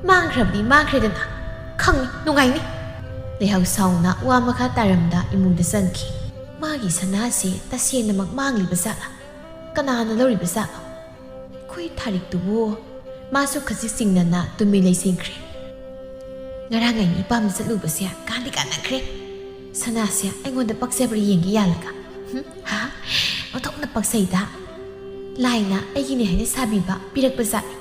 ꯃꯥꯡꯈ꯭ꯔꯕꯗꯤ ꯃꯥꯡꯈ꯭ꯔꯦꯗꯅ꯫ ꯈꯪꯉꯤ, ꯅꯨꯡꯉꯥꯏꯅꯤ꯫" ꯂꯩꯍꯥꯎ ꯁꯥꯎꯅ ꯋꯥ ꯃꯈꯥ ꯇꯥꯔꯝꯗ ꯏꯃꯨꯡꯗ ꯆꯪꯈꯤ꯫ "ꯃꯥꯒꯤ ꯁꯅꯥꯁꯦ ꯇꯁꯦꯡꯅꯃꯛ ꯃꯥꯡꯂꯤꯕ ꯖꯥꯠꯂꯥ? ꯀꯅꯥꯅ ꯂꯧꯔꯤꯕ ꯖꯥꯠꯂꯣ? ꯑꯩꯈꯣꯏ ꯊꯥꯔꯤꯛꯇꯨꯕꯨ?" ꯃꯥꯁꯨ ꯈꯖꯤꯛ ꯆꯤꯡꯅꯅ ꯇꯨꯃꯤꯟ ꯂꯩꯁꯤꯟꯈ꯭ꯔꯦ꯫ "ꯉꯔꯥꯡ ꯑꯩꯅ ꯏꯄꯥꯝꯗ ꯆꯠꯂꯨꯕꯁꯦ ꯀꯥꯟꯗꯤ ꯀꯥꯟꯅꯈ꯭ꯔꯦ꯫ ꯁꯅꯥꯁꯦ ꯑꯩꯉꯣꯟꯗ ꯄꯛꯆꯕ꯭ꯔꯥ ꯌꯦꯡꯒꯦ ꯌꯥꯜꯂꯒ꯫ ꯍꯨꯝ, ꯍꯥ, ꯑꯣꯟꯊꯣꯛꯅ ꯄꯛꯆꯩꯗ꯫ ꯂꯥꯏꯅ ꯑꯩꯒꯤꯅꯦ ꯍꯥꯏꯅ ꯁꯥꯕꯤꯕ ꯄꯤꯔꯛꯄ ꯖꯥꯠꯅꯤ꯫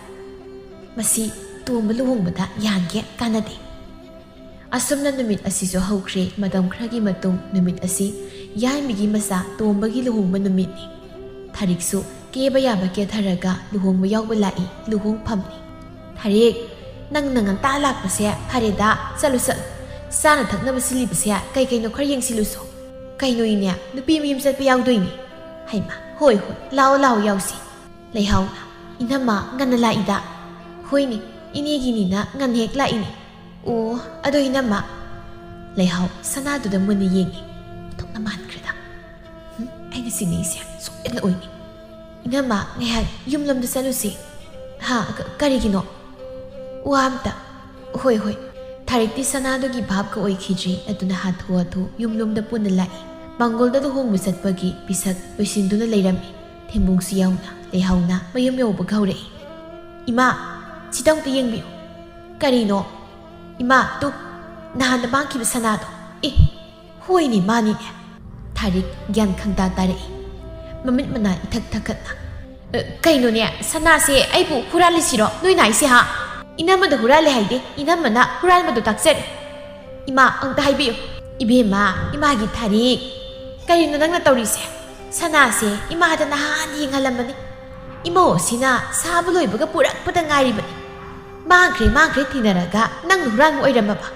ꯃꯁꯤ ꯇꯣꯝꯕ ꯂꯨꯍꯣꯡꯕꯗ ꯌꯥꯟꯒꯦ ꯀꯥꯟꯅꯗꯦ꯫" ꯑꯁꯨꯝꯅ ꯅꯨꯃꯤꯠ ꯑꯁꯤꯁꯨ ꯍꯧꯈ꯭ꯔꯦ꯫ ꯃꯇꯝ ꯈꯔꯒꯤ ꯃꯇꯨꯡ ꯅꯨꯃꯤꯠ ꯑꯁꯤ ꯌꯥꯏꯃꯒꯤ ꯃꯆꯥ ꯇꯣꯝꯕꯒꯤ ꯂꯨꯍꯣꯡꯕ ꯅꯨꯃꯤꯠꯅꯤ꯫ ꯊꯥꯔꯤꯛꯁꯨ ꯀꯦꯕ ꯌꯥꯕ ꯀꯦꯊꯔꯒ ꯂꯨꯍꯣꯡꯕ ꯌꯥꯎꯕ ꯂꯥꯛꯏ꯫ ꯂꯨꯍꯣꯡꯐꯝꯅꯤ꯫ "ꯊꯥꯔꯤꯛ, ꯅꯪꯅ ꯉꯟꯇꯥ ꯂꯥꯛꯄꯁꯦ ꯐꯔꯦꯗ꯫ ꯆꯠꯂꯨ, ꯆꯠꯂꯨ꯫ ꯆꯥꯅ ꯊꯛꯅꯕ ꯁꯤꯜꯂꯤꯕꯁꯦ ꯀꯩ ꯀꯩꯅꯣ ꯈꯔ ꯌꯦꯡꯁꯤꯜꯂꯨꯁꯣ꯫" "ꯀꯩꯅꯣ ꯏꯅꯦ, ꯅꯨꯄꯤ ꯃꯌꯨꯝ ꯆꯠꯄ ꯌꯥꯎꯗꯣꯏꯅꯦ?" "ꯍꯩꯃ, ꯍꯣꯏ, ꯍꯣꯏ, ꯂꯥꯛꯑꯣ, ꯂꯥꯛꯑꯣ, ꯌꯥꯎꯁꯤ꯫" ꯂꯩꯍꯥꯎꯅ, "ꯏꯅꯝꯃ, ꯉꯟꯅ ꯂꯥꯛꯏꯗ꯫" "ꯍꯣꯏꯅꯦ, "ꯏꯅꯦꯒꯤꯅꯤꯅ ꯉꯟꯅ ꯍꯦꯛ ꯂꯥꯛꯏꯅꯦ꯫" "ꯑꯣ, ꯑꯗꯣ ꯏꯅꯝꯃ?" ꯂꯩꯍꯥꯎ ꯁꯅꯥꯗꯨꯗ ꯃꯨꯟꯅ ꯌꯦꯡꯉꯤ꯫ ꯑꯣꯟꯊꯣꯛꯅ ꯃꯥꯟꯈ꯭ꯔꯦꯗ꯫ "ꯍꯨꯝ, ꯑꯩꯅ ꯆꯤꯡꯅꯩꯁꯦ ꯁꯣꯏꯗꯅ ꯑꯣꯏꯅꯤ꯫ ꯏꯅꯝꯃ, ꯉꯥꯏꯍꯥꯛ ꯌꯨꯝꯂꯣꯝꯗ ꯆꯠꯂꯨꯁꯤ꯫" "ꯍꯥ? ꯀ-, ꯀꯔꯤꯒꯤꯅꯣ?" "ꯋꯥ ꯑꯝꯇ꯫" "ꯍꯣꯏ, ꯍꯣꯏ꯫" ꯊꯥꯔꯤꯛꯇꯤ ꯁꯅꯥꯗꯨꯒꯤ ꯚꯥꯞꯀ ꯑꯣꯏꯈꯤꯗ꯭ꯔꯤ꯫ ꯑꯗꯨꯅ ꯍꯥꯊꯨ ꯍꯥꯊꯨ ꯌꯨꯝꯂꯣꯝꯗ ꯄꯨꯟꯅ ꯂꯥꯛꯏ꯫ ꯃꯪꯒꯣꯜꯗ ꯂꯨꯍꯣꯡꯕ ꯆꯠꯄꯒꯤ ꯄꯤꯁꯛ ꯂꯣꯏꯁꯤꯟꯗꯨꯅ ꯂꯩꯔꯝꯃꯤ꯫ ꯊꯦꯝꯕꯨꯡꯁꯨ ꯌꯥꯎꯅ ꯂꯩꯍꯥꯎꯅ ꯃꯌꯨꯝ ꯌꯧꯕꯒ ꯍꯧꯔꯛꯏ꯫ "ꯏꯃꯥ, ꯁꯤꯗ ꯑꯃꯨꯛꯇ ꯌꯦꯡꯕꯤꯌꯨ꯫" "ꯀꯔꯤꯅꯣ?" "ꯏꯃꯥ, ꯇꯨ, ꯅꯍꯥꯟꯅ ꯃꯥꯡꯈꯤꯕ ꯁꯅꯥꯗꯣ꯫" "ꯑꯦ, ꯍꯣꯏꯅꯦ, ꯃꯥꯅꯤꯅꯦ꯫" ꯊꯥꯔꯤꯛ ꯒ꯭ꯌꯥꯟ ꯈꯪꯇꯥ ꯇꯥꯔꯛꯏ꯫ ꯃꯃꯤꯠ ꯃꯅꯥ ꯏꯊꯛ ꯊꯛꯀꯠꯅ, "ꯑ, ꯀꯩꯅꯣꯅꯦ, ꯁꯅꯥꯁꯦ ꯑꯩꯕꯨ ꯍꯨꯔꯥꯜꯂꯤꯁꯤꯔꯣ ꯅꯣꯏꯅ ꯍꯥꯏꯁꯦ, ꯍꯥ?" "ꯏꯅꯝꯃꯗ ꯍꯨꯔꯥꯜꯂꯦ ꯍꯥꯏꯗꯦ, ꯏꯅꯝꯃꯅ ꯍꯨꯔꯥꯟꯕꯗꯣ ꯇꯥꯛꯆꯔꯦ꯫" "ꯏꯃꯥ, ꯑꯃꯨꯛꯇ ꯍꯥꯏꯕꯤꯌꯨ꯫" "ꯏꯕꯦꯝꯃ, ꯏꯃꯥꯒꯤ ꯊꯥꯔꯤꯛ, ꯀꯔꯤꯅꯣ ꯅꯪꯅ ꯇꯧꯔꯤꯁꯦ? ꯁꯅꯥꯁꯦ ꯏꯃꯥꯗ ꯅꯍꯥꯟ ꯌꯦꯡꯍꯜꯂꯝꯕꯅꯤ꯫ ꯏꯃꯧ ꯑꯁꯤꯅ ꯁꯥꯕ ꯂꯣꯏꯕꯒ ꯄꯨꯔꯛꯄꯗ ꯉꯥꯏꯔꯤꯕꯅꯤ꯫ ꯃꯥꯡꯈ꯭ꯔꯦ, ꯃꯥꯡꯈ꯭ꯔꯦ ꯊꯤꯅꯔꯒ ꯅꯪꯅ ꯍꯨꯔꯥꯟꯕ ꯑꯣꯏꯔꯝꯃꯕ꯫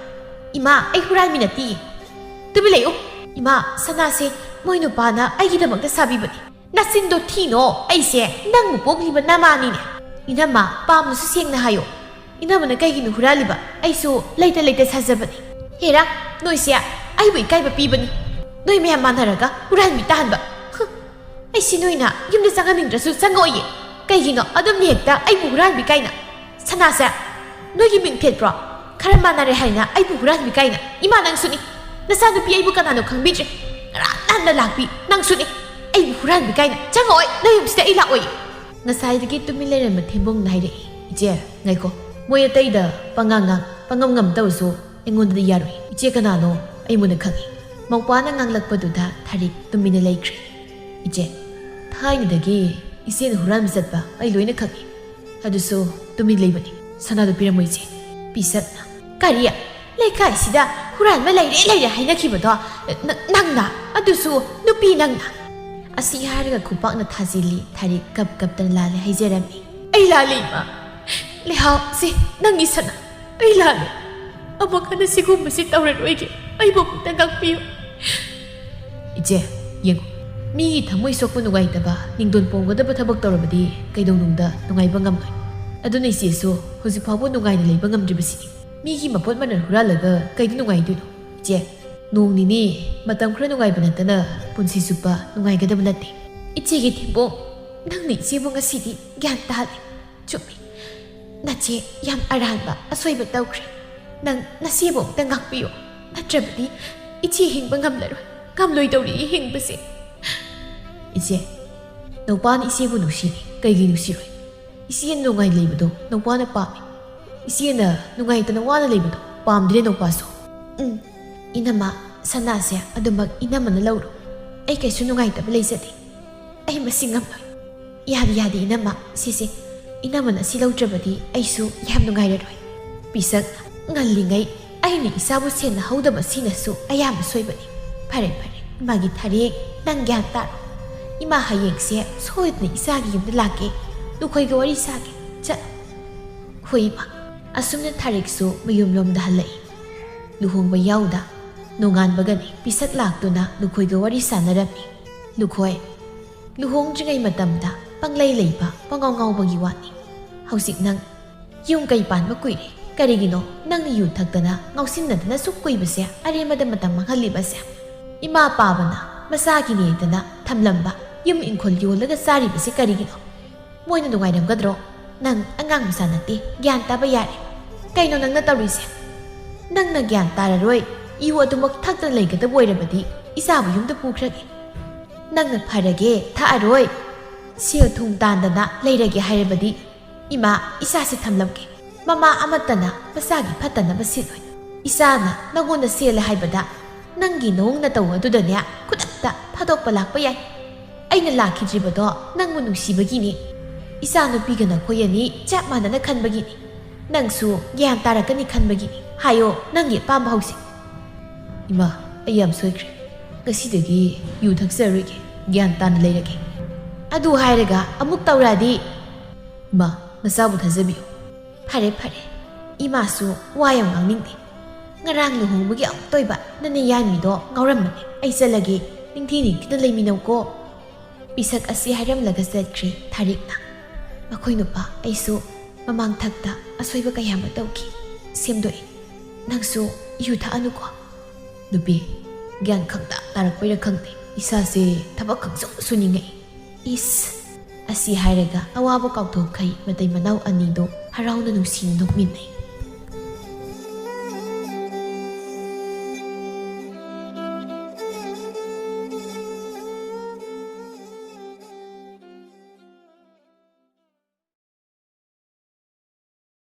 ꯏꯃꯥ, ꯑꯩ ꯍꯨꯔꯥꯟꯕꯤ ꯅꯠꯇꯤꯌꯦ꯫ ꯇꯨꯃꯤꯟ ꯂꯩꯌꯨ꯫ ꯏꯃꯥ, ꯁꯅꯥꯁꯦ ꯃꯣꯏ ꯅꯨꯄꯥꯅ ꯑꯩꯒꯤꯗꯃꯛꯇ ꯁꯥꯕꯤꯕꯅꯤ꯫ ꯅꯆꯤꯟꯗꯣ ꯊꯤꯅꯣ, ꯑꯩꯁꯦ ꯅꯪꯕꯨ ꯄꯣꯛꯂꯤꯕ ꯅꯃꯥꯅꯤꯅꯦ꯫ ꯏꯅꯝꯃ, ꯄꯥꯝꯅꯁꯨ ꯁꯦꯡꯅ ꯍꯥꯏꯌꯣ꯫ ꯏꯅꯝꯃꯅ ꯀꯩꯒꯤꯅꯣ ꯍꯨꯔꯥꯜꯂꯤꯕ? ꯑꯩꯁꯨ ꯂꯩꯇ ꯂꯩꯇ ꯁꯥꯖꯕꯅꯤ꯫ ꯍꯦꯔꯥ, ꯅꯣꯏꯁꯦ ꯑꯩꯕꯨ ꯏꯀꯥꯏꯕ ꯄꯤꯕꯅꯤ꯫ ꯅꯣꯏ ꯃꯌꯥꯝ ꯃꯥꯟꯅꯔꯒ ꯍꯨꯔꯥꯟꯕꯤ ꯇꯥꯍꯟꯕ꯫ ꯍꯨꯝ, ꯑꯩꯁꯤ ꯅꯣꯏꯅ ꯌꯨꯝꯗ ꯆꯪꯍꯟꯅꯤꯡꯗ꯭ꯔꯁꯨ ꯆꯪꯉꯛꯑꯣꯏꯌꯦ꯫ ꯀꯩꯒꯤꯅꯣ ꯑꯗꯨꯝꯅ ꯍꯦꯛꯇ ꯑꯩꯕꯨ ꯍꯨꯔꯥꯟꯕꯤ ꯀꯥꯏꯅ? ꯁꯅꯥꯁꯦ ꯅꯣꯏꯒꯤ ꯃꯤꯡ ꯊꯦꯠꯄ꯭ꯔꯣ? ꯈꯔ ꯃꯥꯟꯅꯔꯦ ꯍꯥꯏꯅ ꯑꯩꯕꯨ ꯍꯨꯔꯥꯟꯕꯤ ꯀꯥꯏꯅ? ꯏꯃꯥ, ꯅꯪꯁꯨꯅꯤ꯫ ꯅꯆꯥꯅꯨꯄꯤ ꯑꯩꯕꯨ ꯀꯅꯥꯅꯣ ꯈꯪꯕꯤꯗ꯭ꯔꯦ꯫ ꯉꯔꯥꯡ ꯅꯍꯥꯟꯅ ꯂꯥꯛꯄꯤ ꯅꯪꯁꯨꯅꯤ꯫ ꯑꯩꯕꯨ ꯍꯨꯔꯥꯟꯕꯤ ꯀꯥꯏꯅ? ꯆꯪꯉꯛꯑꯣꯏ, ꯅꯣꯏ ꯌꯨꯝꯁꯤꯗ ꯑꯩ ꯂꯥꯛꯑꯣꯏ꯫ ꯉꯁꯥꯏꯗꯒꯤ ꯇꯨꯃꯤꯟ ꯂꯩꯔꯝꯕ ꯊꯦꯝꯕꯨꯡꯅ ꯍꯥꯏꯔꯛꯏ, "ꯏꯆꯦ, ꯉꯥꯏꯈꯣ꯫ ꯃꯣꯏ ꯑꯇꯩꯗ ꯄꯉꯥꯡ ꯉꯥꯡ, ꯄꯉꯝ ꯉꯝ ꯇꯧꯔꯁꯨ ꯑꯩꯉꯣꯟꯗꯗꯤ ꯌꯥꯔꯣꯏ꯫ ꯏꯆꯦ ꯀꯅꯥꯅꯣ ꯑꯩ ꯃꯨꯟꯅ ꯈꯪꯏ꯫" ꯃꯧꯄꯥꯅ ꯉꯥꯡꯂꯛꯄꯗꯨꯗ ꯊꯥꯔꯤꯛ ꯇꯨꯃꯤꯟꯅ ꯂꯩꯈ꯭ꯔꯦ꯫ "ꯏꯆꯦ, ꯊꯥꯏꯅꯗꯒꯤ ꯏꯆꯦꯅ ꯍꯨꯔꯥꯟꯕ ꯆꯠꯄ ꯑꯩ ꯂꯣꯏꯅ ꯈꯪꯏ꯫ ꯑꯗꯨꯁꯨ ꯇꯨꯃꯤꯟ ꯂꯩꯕꯅꯤ꯫ ꯁꯅꯥꯗꯣ ꯄꯤꯔꯝꯃꯣ ꯏꯆꯦ꯫" ꯄꯤꯁꯛꯅ, "ꯀꯔꯤ? ꯂꯩꯀꯥꯏꯁꯤꯗ ꯍꯨꯔꯥꯟꯕ ꯂꯩꯔꯦ ꯂꯩꯔꯦ ꯍꯥꯏꯅꯈꯤꯕꯗꯣ ꯅ-, ꯅꯪꯅ? ꯑꯗꯨꯁꯨ ꯅꯨꯄꯤ ꯅꯪꯅ?" ꯑꯁꯤ ꯍꯥꯏꯔꯒ ꯈꯨꯄꯥꯛꯅ ꯊꯥꯖꯤꯜꯂꯤ꯫ ꯊꯥꯔꯤꯛ ꯀꯞ ꯀꯞꯇꯅ ꯂꯥꯜꯂꯦ ꯍꯥꯏꯖꯔꯝꯃꯤ꯫ "ꯑꯩ ꯂꯥꯜꯂꯦ, ꯏꯃꯥ꯫ ꯂꯩꯍꯥꯎ, ꯁꯤ ꯅꯪꯒꯤ ꯁꯅꯥ꯫ ꯑꯩ ꯂꯥꯜꯂꯦ꯫ ꯑꯃꯨꯛ ꯍꯟꯅ ꯁꯤꯒꯨꯝꯕꯁꯤ ꯇꯧꯔꯔꯣꯏꯒꯦ꯫ ꯑꯩꯕꯨ ꯑꯃꯨꯛꯇ ꯉꯥꯛꯄꯤꯌꯨ꯫" "ꯏꯆꯦ, ꯌꯦꯡꯉꯨ꯫ ꯃꯤꯒꯤ ꯊꯃꯣꯏ ꯁꯣꯛꯄ ꯅꯨꯡꯉꯥꯏꯇꯕ, ꯅꯤꯡꯗꯣꯟ ꯄꯣꯡꯒꯗꯕ ꯊꯕꯛ ꯇꯧꯔꯕꯗꯤ ꯀꯩꯗꯧꯅꯨꯡꯗ ꯅꯨꯡꯉꯥꯏꯕ ꯉꯝꯂꯣꯏ꯫ ꯑꯗꯨꯅ ꯏꯆꯦꯁꯨ ꯍꯧꯖꯤꯛ ꯐꯥꯎꯕ ꯅꯨꯡꯉꯥꯏꯅ ꯂꯩꯕ ꯉꯝꯗ꯭ꯔꯤꯕꯁꯤꯅꯤ꯫ ꯃꯤꯒꯤ ꯃꯄꯣꯠ ꯃꯅꯜ ꯍꯨꯔꯥꯜꯂꯒ ꯀꯩꯗ ꯅꯨꯡꯉꯥꯏꯗꯣꯏꯅꯣ? ꯏꯆꯦ, ꯅꯣꯡ ꯅꯤꯅꯤ ꯃꯇꯝ ꯈꯔ ꯅꯨꯡꯉꯥꯏꯕ ꯅꯠꯇꯅ ꯄꯨꯟꯁꯤ ꯆꯨꯞꯄ ꯅꯨꯡꯉꯥꯏꯒꯗꯕ ꯅꯠꯇꯦ꯫ ꯏꯆꯦꯒꯤ ꯊꯤꯕꯣꯡ, ꯅꯪꯅ ꯏꯆꯦꯕꯨ ꯉꯁꯤꯗꯤ ꯒ꯭ꯌꯥꯟ ꯇꯥꯍꯜꯂꯦ꯫ ꯆꯨꯝꯃꯤ, ꯅꯆꯦ ꯌꯥꯝ ꯑꯔꯥꯟꯕ ꯑꯁꯣꯏꯕ ꯇꯧꯈ꯭ꯔꯦ꯫ ꯅꯪ ꯅꯆꯦꯕꯨ ꯑꯝꯇ ꯉꯥꯛꯄꯤꯌꯨ, ꯅꯠꯇ꯭ꯔꯕꯗꯤ ꯏꯆꯦ ꯍꯤꯡꯕ ꯉꯝꯂꯔꯣꯏ, ꯉꯝꯂꯣꯏꯗꯧꯔꯤ ꯍꯤꯡꯕꯁꯦ꯫ ꯏꯆꯦ, ꯅꯧꯄꯥꯅ ꯏꯆꯦꯕꯨ ꯅꯨꯡꯁꯤꯔꯤ, ꯀꯩꯒꯤ ꯅꯨꯡꯁꯤꯔꯣꯏ? ꯏꯆꯦ ꯅꯨꯡꯉꯥꯏ ꯂꯩꯕꯗꯣ ꯅꯧꯄꯥꯅ ꯄꯥꯝꯃꯤ꯫ ꯏꯆꯦꯅ ꯅꯨꯡꯉꯥꯏꯇꯅ ꯋꯥꯅ ꯂꯩꯕꯗꯣ ꯄꯥꯝꯗ꯭ꯔꯦ ꯅꯧꯄꯥꯁꯨ꯫ ꯎꯝ, ꯏꯅꯝꯃ, ꯁꯅꯥꯁꯦ ꯑꯗꯨꯃꯛ ꯏꯅꯝꯃꯅ ꯂꯧꯔꯣ꯫ ꯑꯩ ꯀꯩꯁꯨ ꯅꯨꯡꯉꯥꯏꯇꯕ ꯂꯩꯖꯗꯦ꯫ ꯑꯩ ꯃꯁꯤ ꯉꯝꯂꯣꯏ꯫ ꯌꯥꯗꯦ, ꯌꯥꯗꯦ, ꯏꯅꯝꯃ, ꯁꯤꯁꯦ꯫ ꯏꯅꯝꯃꯅ ꯁꯤ ꯂꯧꯗ꯭ꯔꯕꯗꯤ ꯑꯩꯁꯨ ꯌꯥꯝ ꯅꯨꯡꯉꯥꯏꯔꯔꯣꯏ꯫ ꯄꯤꯁꯛ, ꯉꯜꯂꯤꯉꯩ ꯑꯩꯅ ꯏꯆꯥꯕꯨ ꯁꯦꯟꯅꯍꯧꯗꯕ ꯁꯤꯅꯁꯨ ꯑꯌꯥꯝꯕ ꯁꯣꯏꯕꯅꯤ꯫ ꯐꯔꯦ, ꯐꯔꯦ, ꯏꯃꯥꯒꯤ ꯊꯔꯦꯛ, ꯅꯪ ꯒ꯭ꯌꯥꯟ ꯇꯥꯔꯣ꯫ ꯏꯃꯥ ꯍꯌꯦꯡꯁꯦ ꯁꯣꯏꯗꯅ ꯏꯆꯥꯒꯤ ꯌꯨꯝꯗ ꯂꯥꯛꯀꯦ, ꯅꯈꯣꯏꯒ ꯋꯥꯔꯤ ꯁꯥꯒꯦ꯫ ꯆꯠꯂꯣ꯫ ꯍꯣꯏ, ꯏꯃꯥ꯫ ꯑꯁꯨꯝꯅ ꯊꯔꯦꯛꯁꯨ ꯃꯌꯨꯝꯂꯣꯝꯗ ꯍꯜꯂꯛꯏ꯫ ꯂꯨꯍꯣꯡꯕ ꯌꯥꯎꯗ ꯅꯣꯡꯉꯥꯟꯕꯒꯅꯤ ꯄꯤꯁꯛ ꯂꯥꯛꯇꯨꯅ ꯅꯈꯣꯏꯒ ꯋꯥꯔꯤ ꯁꯥꯟꯅꯔꯝꯃꯤ꯫ ꯅꯈꯣꯏ ꯂꯨꯍꯣꯡꯗ꯭ꯔꯤꯉꯩ ꯃꯇꯝꯗ ꯄꯪꯂꯩ ꯂꯩꯕ, ꯄꯉꯥꯎ ꯉꯥꯎꯕꯒꯤ ꯋꯥꯅꯤ꯫ ꯍꯧꯖꯤꯛ ꯅꯪ ꯌꯨꯝ ꯀꯩ ꯄꯥꯟꯕ ꯀꯨꯏꯔꯦ꯫ ꯀꯔꯤꯒꯤꯅꯣ ꯅꯪꯅ ꯌꯨ ꯊꯛꯇꯅ ꯉꯥꯎꯁꯤꯟꯅꯗꯅ ꯁꯨꯛ ꯀꯨꯏꯕꯁꯦ, ꯑꯔꯦꯝꯕꯗ ꯃꯇꯝ ꯃꯥꯡꯍꯜꯂꯤꯕꯁꯦ? ꯏꯃꯥ ꯄꯥꯕꯅ ꯃꯆꯥꯒꯤꯅꯦꯗꯅ ꯊꯝꯂꯝꯕ ꯌꯨꯝ ꯏꯪꯈꯣꯜ ꯌꯣꯜꯂꯒ ꯆꯥꯔꯤꯕꯁꯦ ꯀꯔꯤꯒꯤꯅꯣ? ꯃꯣꯏꯅ ꯅꯨꯡꯉꯥꯏꯔꯝꯒꯗ꯭ꯔꯣ? ꯅꯪ ꯑꯉꯥꯡ ꯃꯆꯥ ꯅꯠꯇꯦ, ꯒ꯭ꯌꯥꯟ ꯇꯥꯕ ꯌꯥꯔꯦ꯫ ꯀꯩꯅꯣ ꯅꯪꯅ ꯇꯧꯔꯤꯁꯦ? ꯅꯪꯅ ꯒ꯭ꯌꯥꯟ ꯇꯥꯔꯔꯣꯏ, ꯌꯨ ꯑꯗꯨꯃꯛ ꯊꯛꯇꯅ ꯂꯩꯒꯗꯕ ꯑꯣꯏꯔꯕꯗꯤ ꯏꯆꯥꯕꯨ ꯌꯨꯝꯗ ꯄꯨꯈ꯭ꯔꯒꯦ꯫ ꯅꯪꯅ ꯐꯔꯒꯦ, ꯊꯛꯑꯔꯣꯏ, ꯁꯦꯜ ꯊꯨꯝ ꯇꯥꯟꯗꯅ ꯂꯩꯔꯒꯦ ꯍꯥꯏꯔꯕꯗꯤ ꯏꯃꯥ, ꯏꯆꯥꯁꯦ ꯊꯝꯂꯝꯒꯦ꯫ ꯃꯃꯥ ꯑꯃꯠꯇꯅ ꯃꯆꯥꯒꯤ ꯐꯠꯇꯅꯕ ꯁꯤꯜꯂꯣꯏ꯫ ꯏꯆꯥꯅ ꯅꯪꯉꯣꯟꯗ ꯁꯦꯜꯂꯦ ꯍꯥꯏꯕꯗ ꯅꯪꯒꯤ ꯅꯑꯣꯡ ꯅꯇꯧ ꯑꯗꯨꯗꯅꯦ ꯈꯨꯗꯛꯇ ꯊꯥꯗꯣꯛꯄ ꯂꯥꯛꯄ ꯌꯥꯏ꯫ ꯑꯩꯅ ꯂꯥꯛꯈꯤꯗ꯭ꯔꯤꯕꯗꯣ ꯅꯪꯕꯨ ꯅꯨꯡꯁꯤꯕꯒꯤꯅꯤ꯫ ꯏꯆꯥꯅꯨꯄꯤꯒ ꯅꯈꯣꯏ ꯑꯅꯤ ꯆꯞ ꯃꯥꯟꯅꯅ ꯈꯟꯕꯒꯤꯅꯤ꯫ ꯅꯪꯁꯨ ꯒ꯭ꯌꯥꯟ ꯇꯥꯔꯛꯀꯅꯤ ꯈꯟꯕꯒꯤꯅꯤ꯫ ꯍꯥꯏꯌꯣ, ꯅꯪꯒꯤ ꯑꯄꯥꯝꯕ ꯍꯧꯖꯤꯛ꯫ ꯏꯃꯥ, ꯑꯩ ꯌꯥꯝ ꯁꯣꯏꯈ꯭ꯔꯦ꯫ ꯉꯁꯤꯗꯒꯤ ꯌꯨ ꯊꯛꯆꯔꯣꯏꯒꯦ꯫ ꯒ꯭ꯌꯥꯟ ꯇꯥꯅ ꯂꯩꯔꯒꯦ꯫ ꯑꯗꯨ ꯍꯥꯏꯔꯒ ꯑꯃꯨꯛ ꯇꯧꯔꯛꯑꯗꯤ? ꯏꯃꯥ, ꯅꯆꯥꯕꯨ ꯊꯥꯖꯕꯤꯌꯨ꯫ ꯐꯔꯦ, ꯐꯔꯦ꯫ ꯏꯃꯥꯁꯨ ꯋꯥ ꯌꯥꯝ ꯉꯥꯡꯅꯤꯡꯗꯦ꯫ ꯉꯔꯥꯡ ꯂꯨꯍꯣꯡꯕꯒꯤ ꯑꯃꯨꯛꯇ ꯑꯣꯏꯕ ꯅꯅꯦ ꯌꯥꯏꯃꯤꯗꯣ ꯉꯥꯎꯔꯝꯕꯅꯤ꯫ ꯑꯩ ꯆꯠꯂꯒꯦ, ꯅꯤꯡꯊꯤ ꯅꯤꯡꯊꯤꯅ ꯂꯩꯃꯤꯟꯅꯧꯀꯣ꯫ ꯄꯤꯁꯛ ꯑꯁꯤ ꯍꯥꯏꯔꯝꯂꯒ ꯆꯠꯈ꯭ꯔꯦ ꯊꯥꯔꯤꯛꯅ꯫ ꯃꯈꯣꯏ ꯅꯨꯄꯥ ꯑꯩꯁꯨ ꯃꯃꯥꯡ ꯊꯛꯇ ꯑꯁꯣꯏꯕ ꯀꯌꯥ ꯑꯃ ꯇꯧꯈꯤ꯫ ꯁꯦꯝꯗꯣꯛꯏ꯫ ꯅꯪꯁꯨ ꯌꯨ ꯊꯛꯑꯅꯨꯀꯣ꯫ ꯅꯨꯄꯤ, ꯒ꯭ꯌꯥꯟ ꯈꯪꯇꯥ ꯇꯥꯔꯛꯄꯩꯔꯥ ꯈꯪꯗꯦ, ꯏꯁꯥꯁꯦ ꯊꯕꯛ ꯈꯪꯁꯨ ꯁꯨꯅꯤꯡꯉꯛꯏ꯫ ꯏꯁ! ꯑꯁꯤ ꯍꯥꯏꯔꯒ ꯑꯋꯥꯕ ꯀꯥꯎꯊꯣꯛꯈꯩ ꯃꯇꯩ ꯃꯅꯥꯎ ꯑꯅꯤꯗꯣ ꯍꯔꯥꯎꯅ ꯅꯨꯡꯁꯤꯅ ꯅꯣꯛꯃꯤꯟꯅꯩ꯫